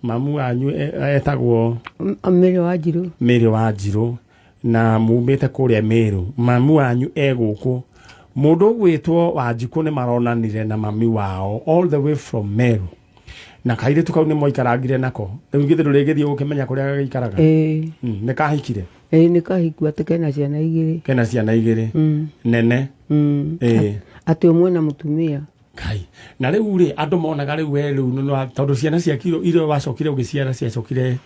Mamu wanyu etagwo? Mary Wanjirũ. Mary Wanjirũ, na mumĩte kũrĩa Meru. Mamu wanyu e gũkũ, mũndũ ũgwĩtwo Wanjikũ, nĩ maronanire na mami wao all the way from Meru, na kairĩtu kau nĩ mwaikarangire nako. Rĩu githĩ ndũrĩgĩthiĩ gũkĩmenya kũrĩa gagĩikaraga? Ĩĩ. Nĩ kahikire? Ĩĩ, nĩ kahiku, atĩ kena ciana igĩrĩ. Kena ciana igĩrĩ nene? Ĩĩ. Atĩ ũmwe na mũtumia. Kai, na rĩu rĩ, andũ monaga rĩu we rĩu tondũ ciana ciaku iria wacokire ũgĩciara ciacokire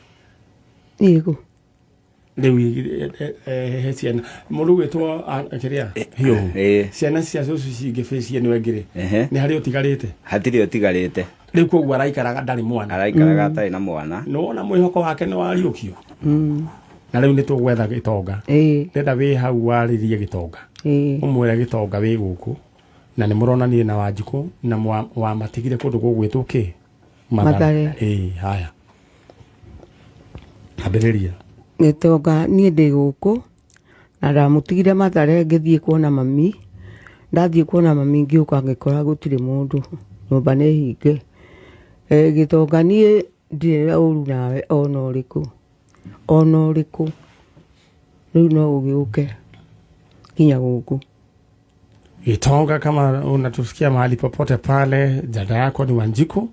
Ĩgũ. Rĩu he ciana mũndũ gwĩtwo kĩrĩa hiũhu? Ĩĩ. Ciana cia cũcũ cingĩ bĩcie nĩwe ngĩrĩ? Nĩ harĩ ũtigarĩte? Hatirĩ ũtigarĩte. Rĩu koguo araikaraga ndarĩ mwana? Araikaraga atarĩ na mwana. Nĩ wona mwĩhoko wake nĩ wariũkio, na rĩu nĩ tũgwetha gĩtonga. Ndenda wĩ hau warĩrie gĩtonga. Ũmwĩre gĩtonga wĩ gũkũ na nĩ mũronanire na Wanjikũ na wamatigire kũndũ gũgwĩtwo kĩ? Mathare. Ĩĩ, haya, ambĩrĩria. Gĩtonga, niĩ ndĩ gũkũ na ndamũtigire Mathare ngĩthiĩ kuona mami. Ndathiĩ kuona mami, ngĩũka ngĩkora gũtirĩ mũndũ, nyũmba nĩ hinge. Gĩtonga, niĩ ndirĩ na ũru nawe ona ũrĩkũ, ona ũrĩkũ. Rĩu no ũgĩũke nginya gũkũ. Gitonga, kama unatusikia mahali popote pale, dada yako ni Wanjiku,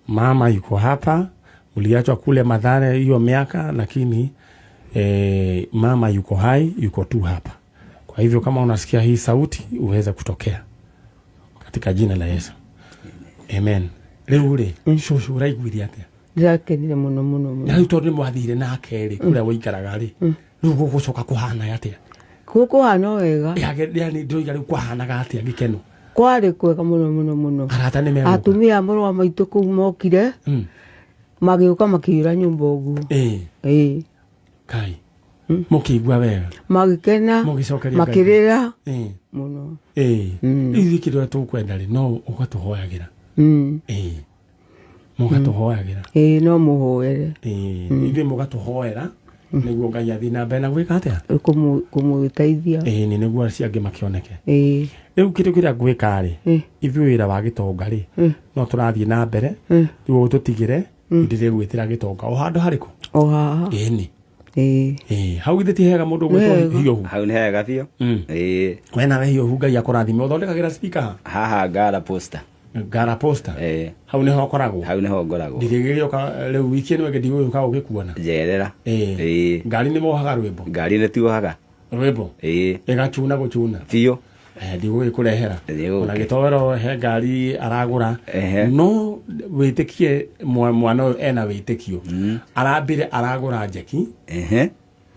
mama yuko hapa. Mliachwa kule Mathare hiyo miaka, lakini mama yuko hai, yuko tu hapa. Kwa hivyo kama unasikia hii sauti, uweze kutokea katika jina la Yesu. Amen. Rĩu rĩ, cũcũ, ũraiguire atĩa? Ndĩrakenire mũno mũno mũno. Na rĩu tondũ nĩ mwathire nake rĩ, kũrĩa wĩikaraga rĩ, rĩu gũgũcoka kũhana atĩa? Gũkũhana o wega. Yani ndĩroiga rĩu kwahanaga atĩa, gĩkeno? Kwarĩ kwega mũno mũno mũno. Arata nĩ megũka? Atumia a mũrũ wa maitũ kũu mokire, magĩũka makĩiyũra nyũmba ũguo. Ĩĩ. Kai, mũkĩigua wega? Magĩkena. Mũgĩcokeria Ngai. Makĩrĩra mũno. Rĩu ithuĩ kĩrĩa tũkwenda rĩ, no ũgatũhoyagĩra. Ĩĩ, mũgatũhoyagĩra. Ĩĩ, no mũhoere. Ĩĩ, ithuĩ mũgatũhoera nĩguo Ngai athiĩ na mbere na gwĩka atĩa? Kũmũteithia. Ĩĩ, nĩ nĩguo acio angĩ makĩoneke. Rĩu kĩndũ kĩrĩa ngwĩka rĩ, ithuĩ wĩra wa gĩtonga rĩ, no tũrathiĩ na mbere. Rĩu ũtũtigĩre, ndĩrĩgwĩtĩra gĩtonga o handũ harĩkũ? O haha. Ĩni. Ĩĩ. Ĩĩ, hau githĩ ti hega, mũndũ ũgwĩtwo Wega. Hiũhu? Hau nĩ hega biũ. Ĩĩ. We nawe Hiũhu, Ngai akũrathime. Ũthondekagĩra speaker ha? Haha Ngara Posta. Ngara Posta? Ĩĩ. Hau nĩho ũkoragwo? Hau nĩho ngoragwo. Ndirĩgĩgĩũka rĩu wiki ĩno ĩngĩ, ndigũgĩũka gũgĩkuona. Njerera. Ĩĩ. Ĩĩ. Ngari nĩ mohaga rwĩmbo? Ngari nĩ tuohaga. Rwĩmbo? Ĩĩ. Ĩgacuna gũcuna? Biũ. Ndigũgĩkũrehera. Nĩgũke. Ona gĩtoero he ngari aragũra. No wĩtĩkie mwana ũyũ ena wĩtĩkio, arambire aragũra njeki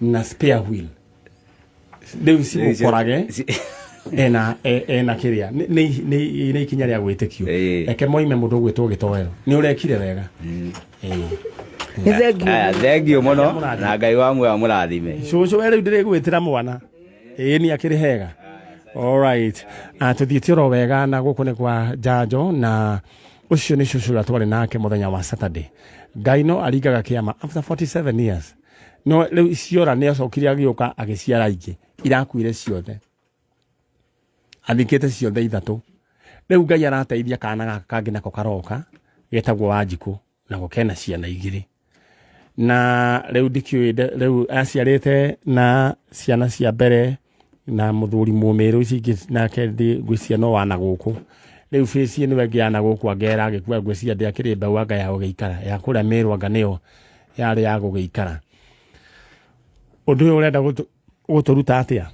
na spare wheel, rĩu cigũkorage ena kĩrĩa nĩ ikinya rĩa gwĩtĩkio. Reke moime mũndũ ũgwĩtwo gĩtoero, nĩ ũrekire wega. Ĩĩ. Nĩ thengiũ. Aya, thengiũ mũno na Ngai wa muoyo amũrathime. Cũcũ, we rĩu ndĩrĩgwĩtĩra mwana. Ĩĩ, nĩ akĩrĩ hega. Alright. Tũthiĩte oro wega na gũkũ nĩ kwa njanjo, na ũcio nĩ cũcũ ũrĩa twarĩ nake mũthenya wa Saturday. Ngai no aringaga kĩama after 47 years. No rĩu ciora nĩ acokire agĩũka agĩciara ingĩ irakuire ciothe, athikĩte ciothe ithatũ. Rĩu Ngai arateithia, kana gaka kangĩ nako karoka getagwo Wanjikũ, nako kena ciana igĩrĩ, na rĩu ndikĩũĩ rĩu aciarĩte na ciana cia mbere na mũthuri mũmĩrũ, ici ingĩ nake ngwĩciria no wana gũkũ. Rĩu bĩci nĩwe ĩngĩ yana gũkũ angera agĩkua, ngwĩciria ndĩakĩrĩ mbeũ anga ya gũgĩikara ya kũrĩa Mĩrũ, anga nĩyo yarĩ ya gũgĩikara. Ũndũ ũyũ ũrenda gũtũruta atĩa?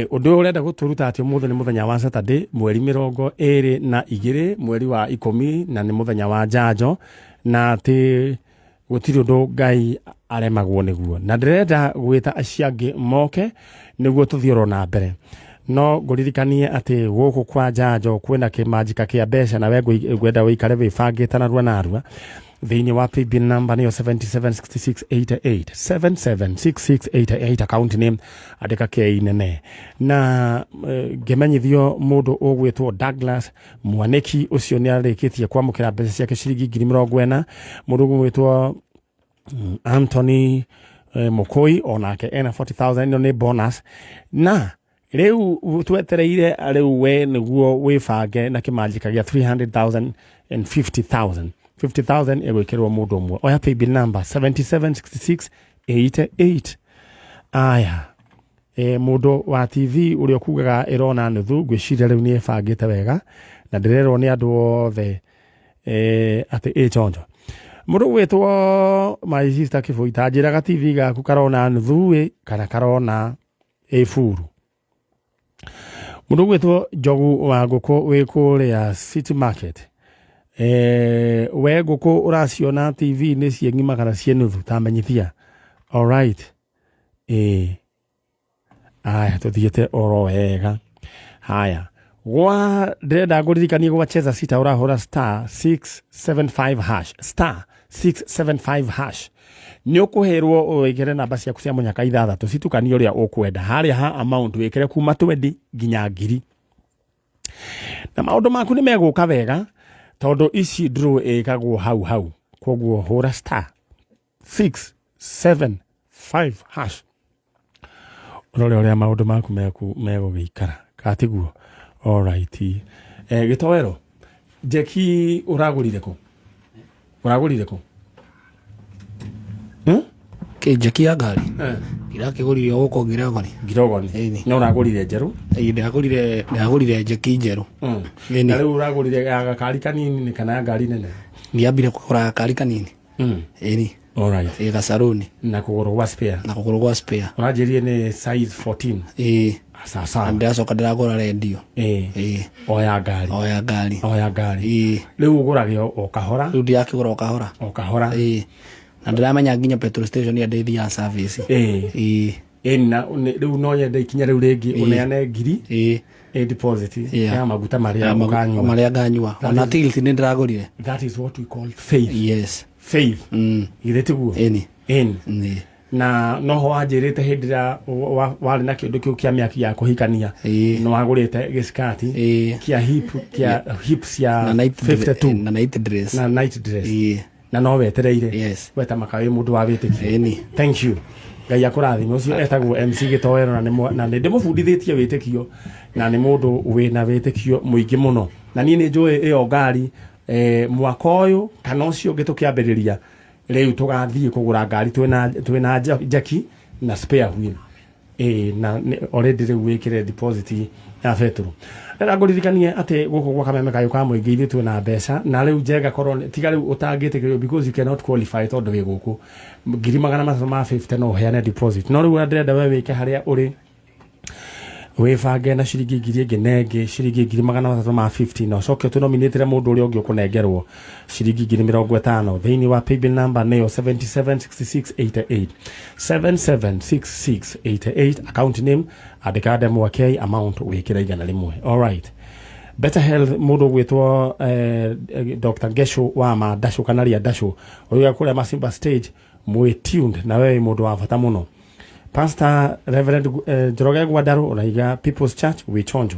Ũndũ ũyũ ũrenda gũtũruta atĩ ũmũthĩ nĩ mũthenya wa Saturday, mweri 22, mweri wa 10, na nĩ mũthenya wa njanjo, na atĩ gũtirĩ ũndũ Ngai aremagwo nĩguo. Na ndĩrenda gwĩta acio angĩ moke nĩguo tũthiĩ oro na mbere, no ngũririkanie atĩ gũkũ kwa njanjo kwĩna kĩmanjika kĩa mbeca, na we ngwenda ũikare wĩbangĩte narua narua. Thĩinĩ wa paybill number nĩyo 776688, 776688, account name andĩka K nene. Na ngĩmenyithio mũndũ ũgwĩtwo Douglas Mwanĩki, ũcio nĩ arĩkĩtie kwamũkĩra mbeca ciake ciringi 40,000. Mũndũ ũgwĩtwo Anthony Mukui onake ena 40,000, ĩno nĩ bonus. Na rĩu twetereire rĩu we nĩguo wĩbange na kĩmanjĩka gĩa 300,000 and 50,000. 50,000 ĩgwĩkĩrwo mũndũ ũmwe. Oya paybill number 776688. Aya, mũndũ wa TV ũrĩa ũkugaga ĩrona nuthu, ngwĩciria rĩu nĩ ĩbangĩte wega na ndĩrerwo nĩ andũ othe atĩ ĩ chonjo. Mũndũ ũgwĩtwo my sister Kĩbũi, ta njĩraga TV gaku karona nuthu ĩ kana karona ĩ buru. Mũndũ ũgwĩtwo Njogu wa ngũkũ wĩ kũrĩa City Market, we ngũkũ ũraciona TV nĩ ciĩ ng'ima kana ciĩ nuthu, ta menyithia. Alright, aya tũthiĩte oro wega. Haya, gwa ndĩrenda ngũririkanie gwa cheza sita ũrahũra star 675 hash, star 675 hash, nĩ ũkũherwo wĩkĩre namba ciaku cia mũnyaka ithathatũ citukanie ũrĩa ũkwenda. Harĩa ha amount wĩkĩre kuma 20 nginya 1000, na maũndũ maku nĩ megũka wega tondũ ici draw ĩkagwo hau hau. Koguo hũra star 675 hash, ũrore ũrĩa maũndũ maku megũgĩikara katiguo. Alright, gĩtoero njeki ũragũrire kũ? Ũragũrire kũ? Hmm? Kä njeki ya ngari? Eh. Irakĩgũrire o gũkũ Ngirogoni. Ngirogoni? Ĩni. No ũragũrire njerũ? Ĩĩ, ndĩragũrire njeki njerũ. Ĩni. Na rĩu ũragũrire ya gakari kanini nĩ kana ya ngari nene? Ndiambire kũgũra gakari kanini. Ĩni. Alright. Ĩ gacaruni. Na kũgũrũ gwa spare? Na kũgũrũ gwa spare. Ũranjĩrire nĩ size 14? Ĩĩ. Sawa. Na ndĩracoka ndĩragũra rendio. Ĩĩ. O ya ngari? O ya ngari. O ya ngari. Ĩĩ. Rĩu ũgũrage o kahora? Rĩu ndĩrakĩgũra o kahora. O kahora. Ĩĩ, na ndĩramenya nginya petrol station ĩrĩa ndĩthiaga service. Ĩĩ. Ĩĩ. Ĩni, na rĩu no nyende ikinya rĩu rĩngĩ ũneane 1000 Ĩĩ. ĩ deposit Yeah. ya maguta marĩa ũkanyua. Marĩa nganyua, ona tilt nĩ ndĩragũrire. That is what we call faith. Yes. Faith. Githĩ tiguo? Ĩni. Ĩni. Ĩni. Na noho wanjĩrĩte hĩndĩ ĩrĩa warĩ na kĩũndũ kĩu kĩa mĩaki ya kũhikania, Ĩĩ. nĩ wagũrĩte gĩskati Ĩĩ. kĩa hip, kĩa hip cia Na night 52. Na night dress. Na night dress. Ĩĩ. Na no wetereire. Yes. Weta makaĩ mũndũ wa wĩtĩkio. Ĩni. Thank you, Ngai akũrathime. Ũcio etagwo MC Gĩtoero, na nĩ ndĩmũbundithĩtie wĩtĩkio, na nĩ mũndũ wĩna wĩtĩkio mũingĩ mũno. Na niĩ nĩ njũĩ ĩyo ngari, mwaka ũyũ kana ũcio ũngĩ tũkĩambĩrĩria rĩu tũgathiĩ kũgũra ngari twĩna jacki na spare wheel. Na already rĩu wĩkĩre deposit ya betũrũ. Rĩra ngũririkanie atĩ gũkũ gwa Kameme Kayũ ka Mũingĩ ithuĩ twĩna mbeca, na rĩu njenga korwo tiga rĩu ũtangĩtĩkĩrio because you cannot qualify tondũ wĩ gũkũ 350,000 no ũheane deposit. No rĩu ũrĩa ndĩrenda we wĩke harĩa ũrĩ, wĩbange na ciringi 1000 ĩngĩ na ĩngĩ, ciringi 350,000, na ũcoke ũtũnominĩtĩre mũndũ ũrĩa ũngĩ ũkũnengerwo ciringi 50,000 thĩinĩ wa paybill number nĩyo 776688, 776688. Account name andĩka Ndemwa K, amount wĩkĩre 100. Alright, Better Health, mũndũ ũgwĩtwo Dr. Ngesho wa Mandacũ kana Ria Ndacũ ũrĩa kũrĩa Masimba stage mwĩ tuned, na wewe wĩ mũndũ wa bata mũno. Pastor Reverend Njoroge Gwandarũ ũraiga People's Church wĩ chonjo.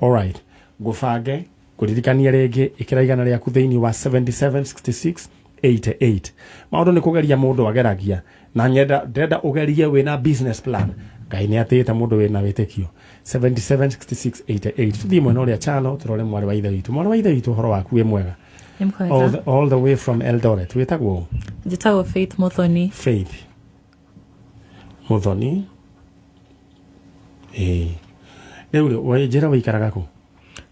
Alright, ngũbange ngũririkanie rĩngĩ, ĩkĩra 100 rĩaku thĩinĩ wa 776688. Maũndũ nĩ kũgeria mũndũ ageragia, na nyenda ndĩrenda ũgerie wĩna business plan. Ngai nĩ atĩĩte mũndũ wĩna wĩtĩkio. 776688. Tũthiĩ mwena ũrĩa chano tũrore mwarĩ wa ithe witũ. Mwarĩ wa ithe witũ, ũhoro waku wĩ mwega? Nĩ All mwega. the way from Eldoret, wĩtagwo? Njĩtagwo Faith Muthoni. Faith Muthoni. Ĩĩ, rĩu rĩ, njĩra wĩikaraga kũ?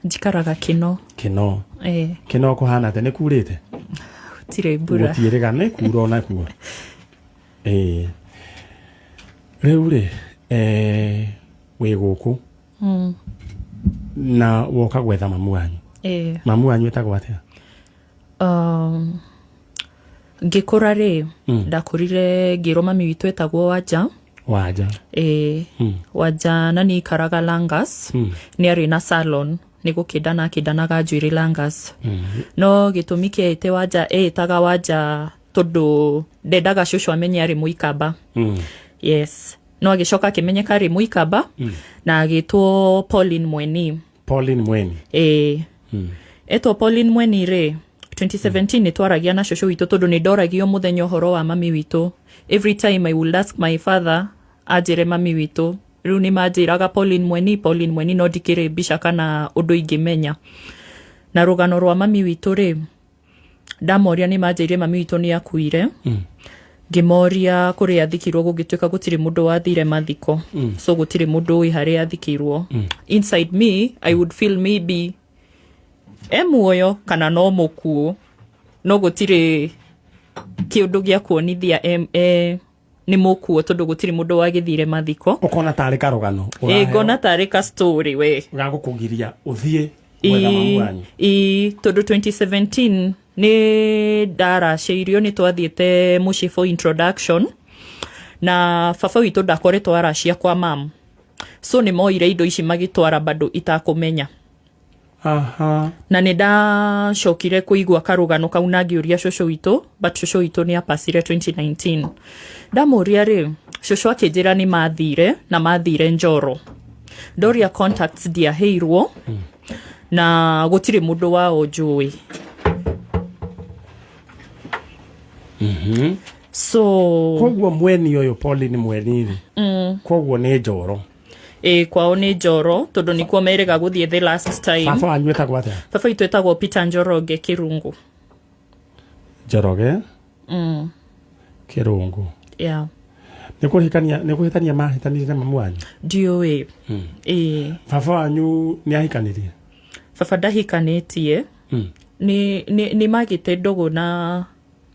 Njikaraga Kĩno. Kĩno? Ĩĩ. Kĩno kũhana atĩa, nĩ kurĩte? Gũtirĩ mbura. Gũtiĩrĩga nĩ kura onakuo. Ĩĩ, rĩu rĩ, wĩ gũkũ na woka gwetha mamu wanyu? Ĩĩ. Mamu wanyu etagwo atĩa? Ngĩkũra rĩ, ndakũrire ngĩrwo mami witũ etagwo Wanja. Wanja? Ĩĩ, Wanja, na nĩ ikaraga Langas. Nĩ arĩ na salon, nĩ gũkĩndana akĩndanaga njuĩrĩ Langas. No gĩtũmi kĩa ĩte Wanja, ĩĩtaga Wanja tondũ ndendaga cũcũ amenye arĩ mũikamba. Yes, no agĩcoka akĩmenyeka arĩ mũikamba na agĩtwo Pauline Mweni. Pauline Mweni? Ĩĩ. Etwo Pauline Mweni rĩ, 2017 nĩ twaragia na cũcũ witũ tondũ nĩ ndoragio mũthenya ũhoro wa mami witũ. Every time I would ask my father anjĩre mami witũ, rĩu nĩ manjĩraga Pauline Mweni, Pauline Mweni, no ndikĩrĩ mbica kana ũndũ ingĩmenya. Na rũgano rwa mami witũ rĩ, Ndamoria nĩ manjĩire mami witũ nĩ akuire. Ngĩmoria kũrĩa athikirwo, gũgĩtuĩka gũtirĩ mũndũ wathire mathiko. So gũtirĩ mũndũ ũĩ harĩa athikirwo. Inside me I would feel maybe e muoyo kana no mũkuũ, no gũtirĩ kĩũndũ gĩa kuonithia nĩ mũkuũ, tondũ gũtirĩ mũndũ wagĩthire mathiko. Ũkona tarĩ karũgano? Ĩ, ngona tarĩ ka story we. Gagũkũgiria ũthiĩ gwetha mamu wanyu. Ĩ, tondũ 2017 nĩ ndaracĩirio, nĩ twathiĩte mũciĩ for introduction, na baba witũ ndakoretwo aracia kwa mam, so nĩ moire indo ici magĩtwara bado itakũmenya. Na nĩ ndacokire kũigua karũgano kau na ngĩũria cũcũ witũ, but cũcũ witũ nĩ apacire 2019. Ndamũria rĩ, cũcũ akĩnjĩra nĩ mathire na mathire Njoro. Ndoria contacts, ndiaheirwo, na gũtirĩ mũndũ wao njũĩ. So Koguo mweni ũyũ, Pauline Mweni rĩ, koguo nĩ Njoro? Ĩ, kwao nĩ Njoro, tondũ nĩkuo merĩga gũthiĩ the last time. Baba wanyu etagwo atĩa? Baba witũ etagwo Peter Njoroge Kĩrungu. Njoroge Kĩrũngũ. Yeah. Nĩ kũhikania, nĩ kũhĩtania mahĩtanirie na mamu wanyu? Ndiũĩ, ĩ. Baba wanyu nĩ ahikanirie? Baba ndahikanĩtie. Nĩ magĩte ndũgũ na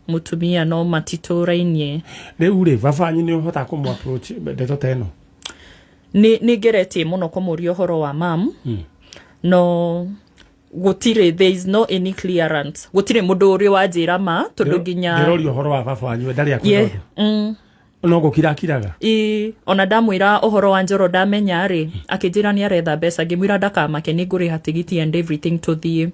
mũtumia, no matitũrainie. Rĩu rĩ, baba wanyu nĩ ũhotaga kũmũ approach ndeto ta ĩno? Nĩ ngeretie mũno kũmũria ũhoro wa mam, no gũtirĩ, there is no any clearance, gũtirĩ mũndũ ũrĩ wanjĩra ma, tondũ nginya Ndĩroria ũhoro wa baba wanyu, ndarĩ ye akuĩra? No gũkirakiraga? Ĩ, ona ndamwĩra ũhoro wa Njoro, ndamenya rĩ, akĩnjĩra nĩ aretha mbeca. Ngĩmwĩra ndakamake, nĩ ngũrĩha tigiti and everything tũthiĩ.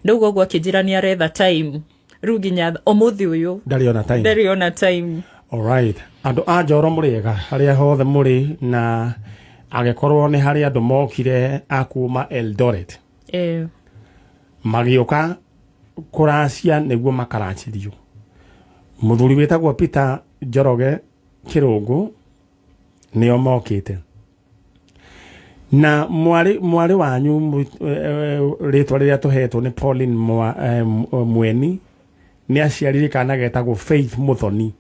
Ndauga ũguo, akĩnjĩra nĩ aretha time. Rĩu nginya ũmũthĩ ũyũ ndarĩ ona time. Ndarĩ ona time. Alright. Andũ a Njoro, mũrĩega harĩa hothe mũrĩ, na angĩkorwo nĩ harĩ andũ mokire a kuma Eldoret magĩũka kũracia nĩguo makaracĩrio mũthuri wĩtagwo Peter Njoroge Kĩrũngũ, nĩo mokĩte na mwarĩ wanyu. Rĩtwa rĩrĩa tũhetwo nĩ Pauline Mweni, nĩ aciarire kana getagwo Faith Muthoni.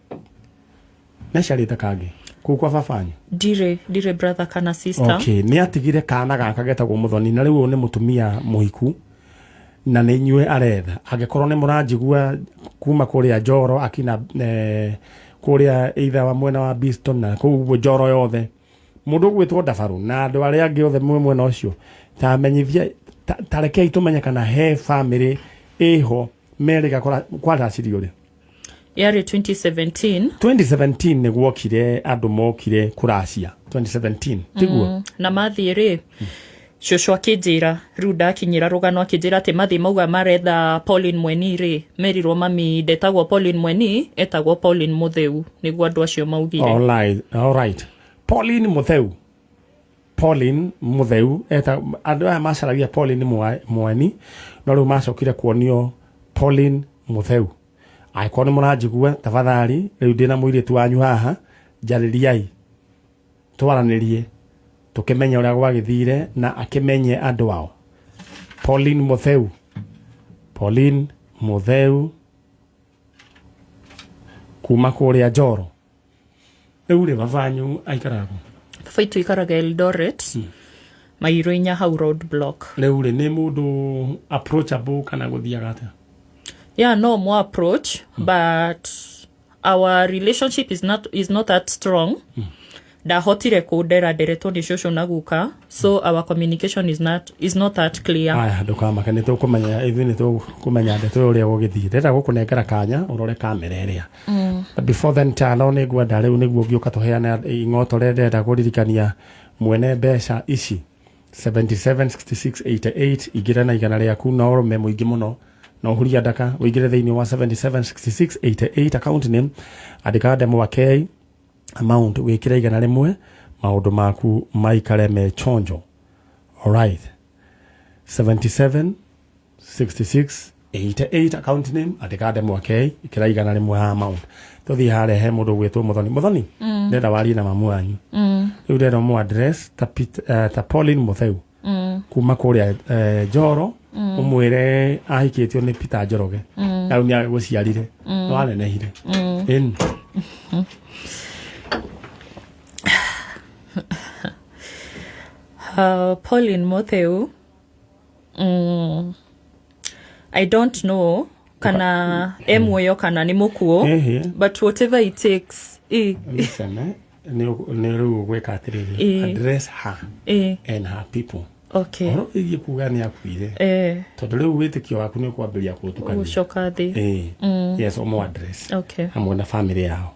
Nĩ aciarĩte kangĩ kũu kwa baba wanyu? Ndirĩ brother kana sister. Okay, nĩ atigire kana gaka getagwo Muthoni, na rĩu ũyũ nĩ mũtumia mũhiku na nĩ inyuĩ aretha. Angĩkorwo nĩ mũranjigua kuma kũrĩa Njoro, akina kũrĩa either wa mwena wa Biston na kũu ũguo Njoro yothe, mũndũ ũgwĩtwo Ndabarũ na andũ arĩa angĩ othe mwĩ mwena ũcio, ta menyithia, ta rekei tũmenye kana he family ĩho merĩga kwaracĩrio rĩ. Yarĩ 2017. 2017 nĩ guokire andũ, mokire kũracia 2017, tiguo? Na mathiĩ rĩ, cũcũ akĩnjĩra, rĩu ndakinyĩra rũgano, akĩnjĩra atĩ mathiĩ mauga maretha Pauline Mweni rĩ, merirwo mami ndetagwo Pauline Mweni, etagwo Pauline Mutheu, nĩguo andũ acio maugire. All right. Pauline Mutheu, Pauline Mutheu eta andũ aya macaragia Pauline Mweni, no rĩu macokire kuonio Pauline Mutheu. Angĩkorwo nĩ mũranjigua, tafadhali, rĩu ndĩna mũirĩtu wanyu haha, njarĩriai, twaranĩrie, tũkĩmenye ũrĩa gwagĩthire na akĩmenye andũ ao. Pauline Mutheu, Pauline Mutheu kuma kũrĩa Njoro. Rĩu rĩ, baba wanyu aikaraga kũ? Baba itũ ikaraga Eldoret, mairo 4 hau road block. Rĩu rĩ, nĩ mũndũ approachable kana gũthiaga atĩa? Yeah, no more approach, but our relationship is not that strong. Ndahotire kũndera nderetwo nĩ cũcũ na guka, so our communication is not that clear. Aya, ndũkamake, nĩ tũkũmenya, ithuĩ nĩ tũkũmenya ndeto ũrĩa gũgĩthiĩ. Ndĩrenda gũkũnengera kanya ũrore kamera ĩrĩa. But before then, tano nĩ ngwenda rĩu nĩguo ngĩũka tũheane ing'oto rĩrĩa ndĩrenda kũririkania mwene mbeca ici 776688. Ingĩra na 100 rĩaku na ũrũme mũingĩ mũno na ũhuria ndaka, ũingĩre thĩinĩ wa 776688, account name andĩka ndemwa K, amount wĩkĩre 100, maũndũ maku maikare me chonjo. Alright, 77 66 88, account name andĩka ndemwa K, ĩkĩra 100 ha amount. Tũthiĩ harĩa he mũndũ ũgwĩtwo Mũthoni. Mũthoni, ndĩrenda warie na mamu wanyu. Rĩu ndĩrenda ũmũ address ta, ta Pauline Mutheu. Kuma kũrĩa Njoro, ũmwĩre ahikĩtio nĩ Peter Njoroge na rĩu nĩ agũciarire, nĩ wanenehire. Ĩni. Pauline Motheu, I don't know kana e muoyo kana nĩ mũkuũ, but whatever it takes, Listen, nĩ rĩu ũgwĩka atĩrĩrĩ, address her and her people. Ũhoro wĩgiĩ kuga nĩ akuire, tondũ rĩu wĩtĩkio waku nĩ ũkwambĩrĩria kũũtukania. Gũcoka thĩ. Yes, ũmũ address hamwe na family yao.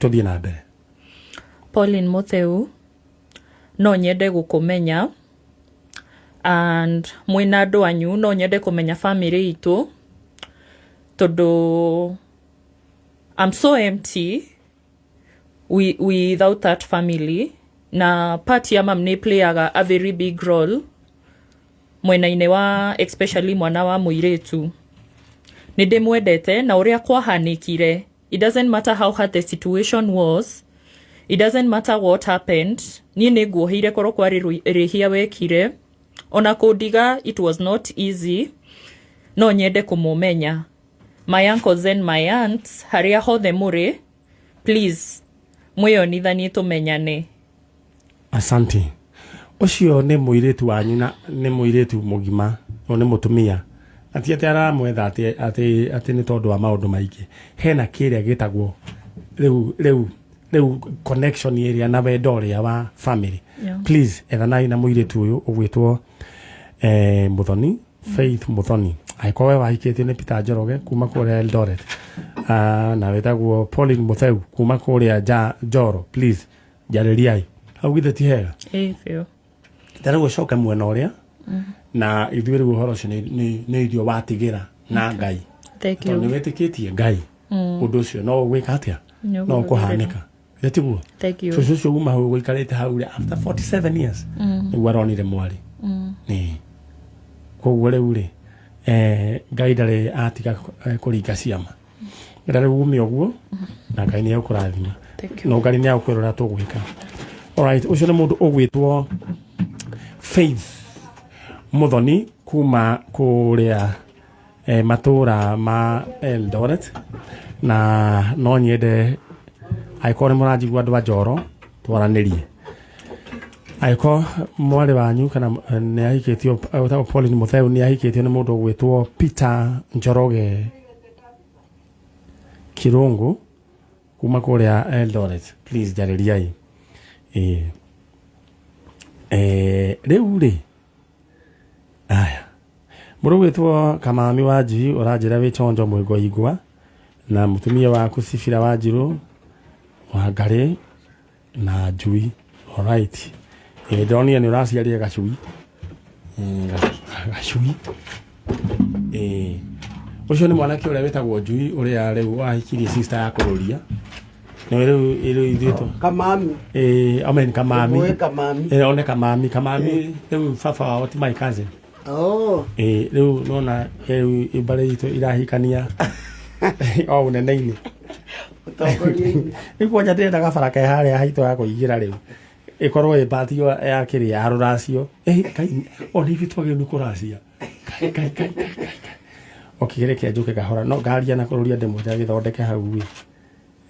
Tũthiĩ na mbere. Pauline Motheu, no nyende gũkũmenya and mwĩna andũ anyu, no nyende kũmenya family itũ tondũ I'm so empty without that family, na part ya mam nĩ playaga a very big role mwena-inĩ wa especially mwana wa mũirĩtu. Nĩ ndĩmwendete na ũrĩa kwahanĩkire, it doesn't matter how hard the situation was, it doesn't matter what happened, niĩ nĩ nguoheire korwo kwarĩ rĩhia wekire, ona kũndiga it was not easy. No nyende kũmũmenya, my uncles and my aunts, harĩa hothe mũrĩ, please mwĩyonithanie tũmenyane. Asante. Ũcio nĩ mũirĩtu wanyu na nĩ mũirĩtu mũgima, o nĩ mũtumia, na ti atĩ aramwetha atĩ nĩ tondũ wa maũndũ maingĩ. Hena kĩrĩa gĩtagwo rĩu connection ĩrĩa na wendo ũrĩa wa family. Please ethanai na mũirĩtu ũyũ ũgwĩtwo Muthoni, Faith Muthoni. Angĩkorwo we wahikĩtio nĩ Peter Njoroge kuma kũrĩa Eldoret, na wĩtagwo Pauline Mutheu kuma kũrĩa Njoro, please njarĩriai hau. Githĩ ti hega? Ĩ biũ. Ta rĩu ũcoke mwena ũrĩa na ithuĩ rĩu ũhoro ũcio nĩ ithuĩ watigĩra na Ngai, Thank tondũ nĩ you. wĩtĩkĩtie Ngai, ũndũ ũcio no ũgwĩka atĩa? Nĩ No ũgũthirĩra. ũkũhanĩka, githĩ tiguo? Thank you. Cũcũ ũcio uma hau gũikarĩte hau rĩ, after 47 years nĩguo aronire mwarĩ. Nĩ koguo rĩu rĩ, Ngai ndarĩ atiga kũringa ciama. Na rĩu ume ũguo na Ngai nĩ egũkũrathima. Thank you. No Ngai nĩ egũkwĩra ũrĩa tũgwĩka. Alright, ũcio nĩ mũndũ ũgwĩtwo Faith Muthoni kuma kũrĩa matũra ma Eldoret, na no nyende angĩkorwo nĩ mũranjigua, andũ a Njoro, twaranĩrie. Angĩkorwo mwarĩ wanyu kana nĩ ahikĩtio, wĩtagwo Pauline Mutheu, nĩ ahikĩtio nĩ mũndũ ũgwĩtwo Peter Njoroge Kirungu kuma kũrĩa Eldoret, please njarĩriai. Ĩĩ. Rĩu rĩ, aya mũndũ ũgwĩtwo Kamami wa Njui, ũranjĩra wĩ chonjo mũingo igwa na mũtumia waku Sibira wa Njirũ wa Ngarĩ na Njui. Alright, ndĩronire nĩ ũraciarire gacui. Gacui. Ũcio nĩ mwanake ũrĩa wĩtagwo Njui, ũrĩa rĩu wahikirie sister ya kũrũria nĩ rĩu ithuĩ tũ Kamami. I mean Kamami. Ũĩ Kamami. One Kamami, Kamami rĩu baba wao ti my cousin. Oh. Rĩu nona rĩu mbarĩ itũ irahikania o ũnene-inĩ. Ũtongoria-inĩ. Rĩu kwanja ndĩrenda gabara ke harĩa haitũ ya kũingĩra, rĩu ĩkorwo ĩ patio ya kĩrĩa ya rũracio. Ngai, ona ithuĩ twagĩrĩirwo nĩ kũracia. Ngai, Ngai, Ngai, Ngai, Ngai. Okay, reke njũke kahora no ngaria na kũrũria ndĩmwĩre agĩthondeke hau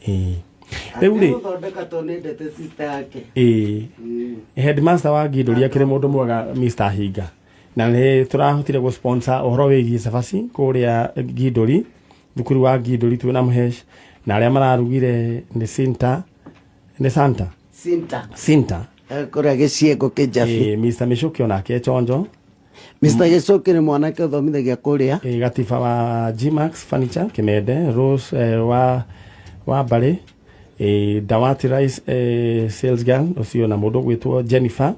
ĩ. Rĩu rĩ, Gũthondeka tondũ nĩendete sister yake. Headmaster wa Ngindũri akĩrĩ mũndũ mwega, Mr Hinga, na nĩ tũrahotire gũ sponsor ũhoro wĩgiĩ cabaci kũrĩa Ngindũri, thukuru wa Ngindũri, twĩna Mũhesh na arĩa mararugire nĩ Sinta, nĩ Santa. Sinta. Sinta. Kũrĩa gĩciengo kĩnjabi. Mr Michuki onake chonjo. Mr Gĩcũki nĩ mwanake ũthomithagia kũrĩa. Gatiba wa Gmax Furniture Kimende, Rose wa Mbarĩ, Dawati Rice, sales girl ũcio, na mũndũ ũgwĩtwo Jennifer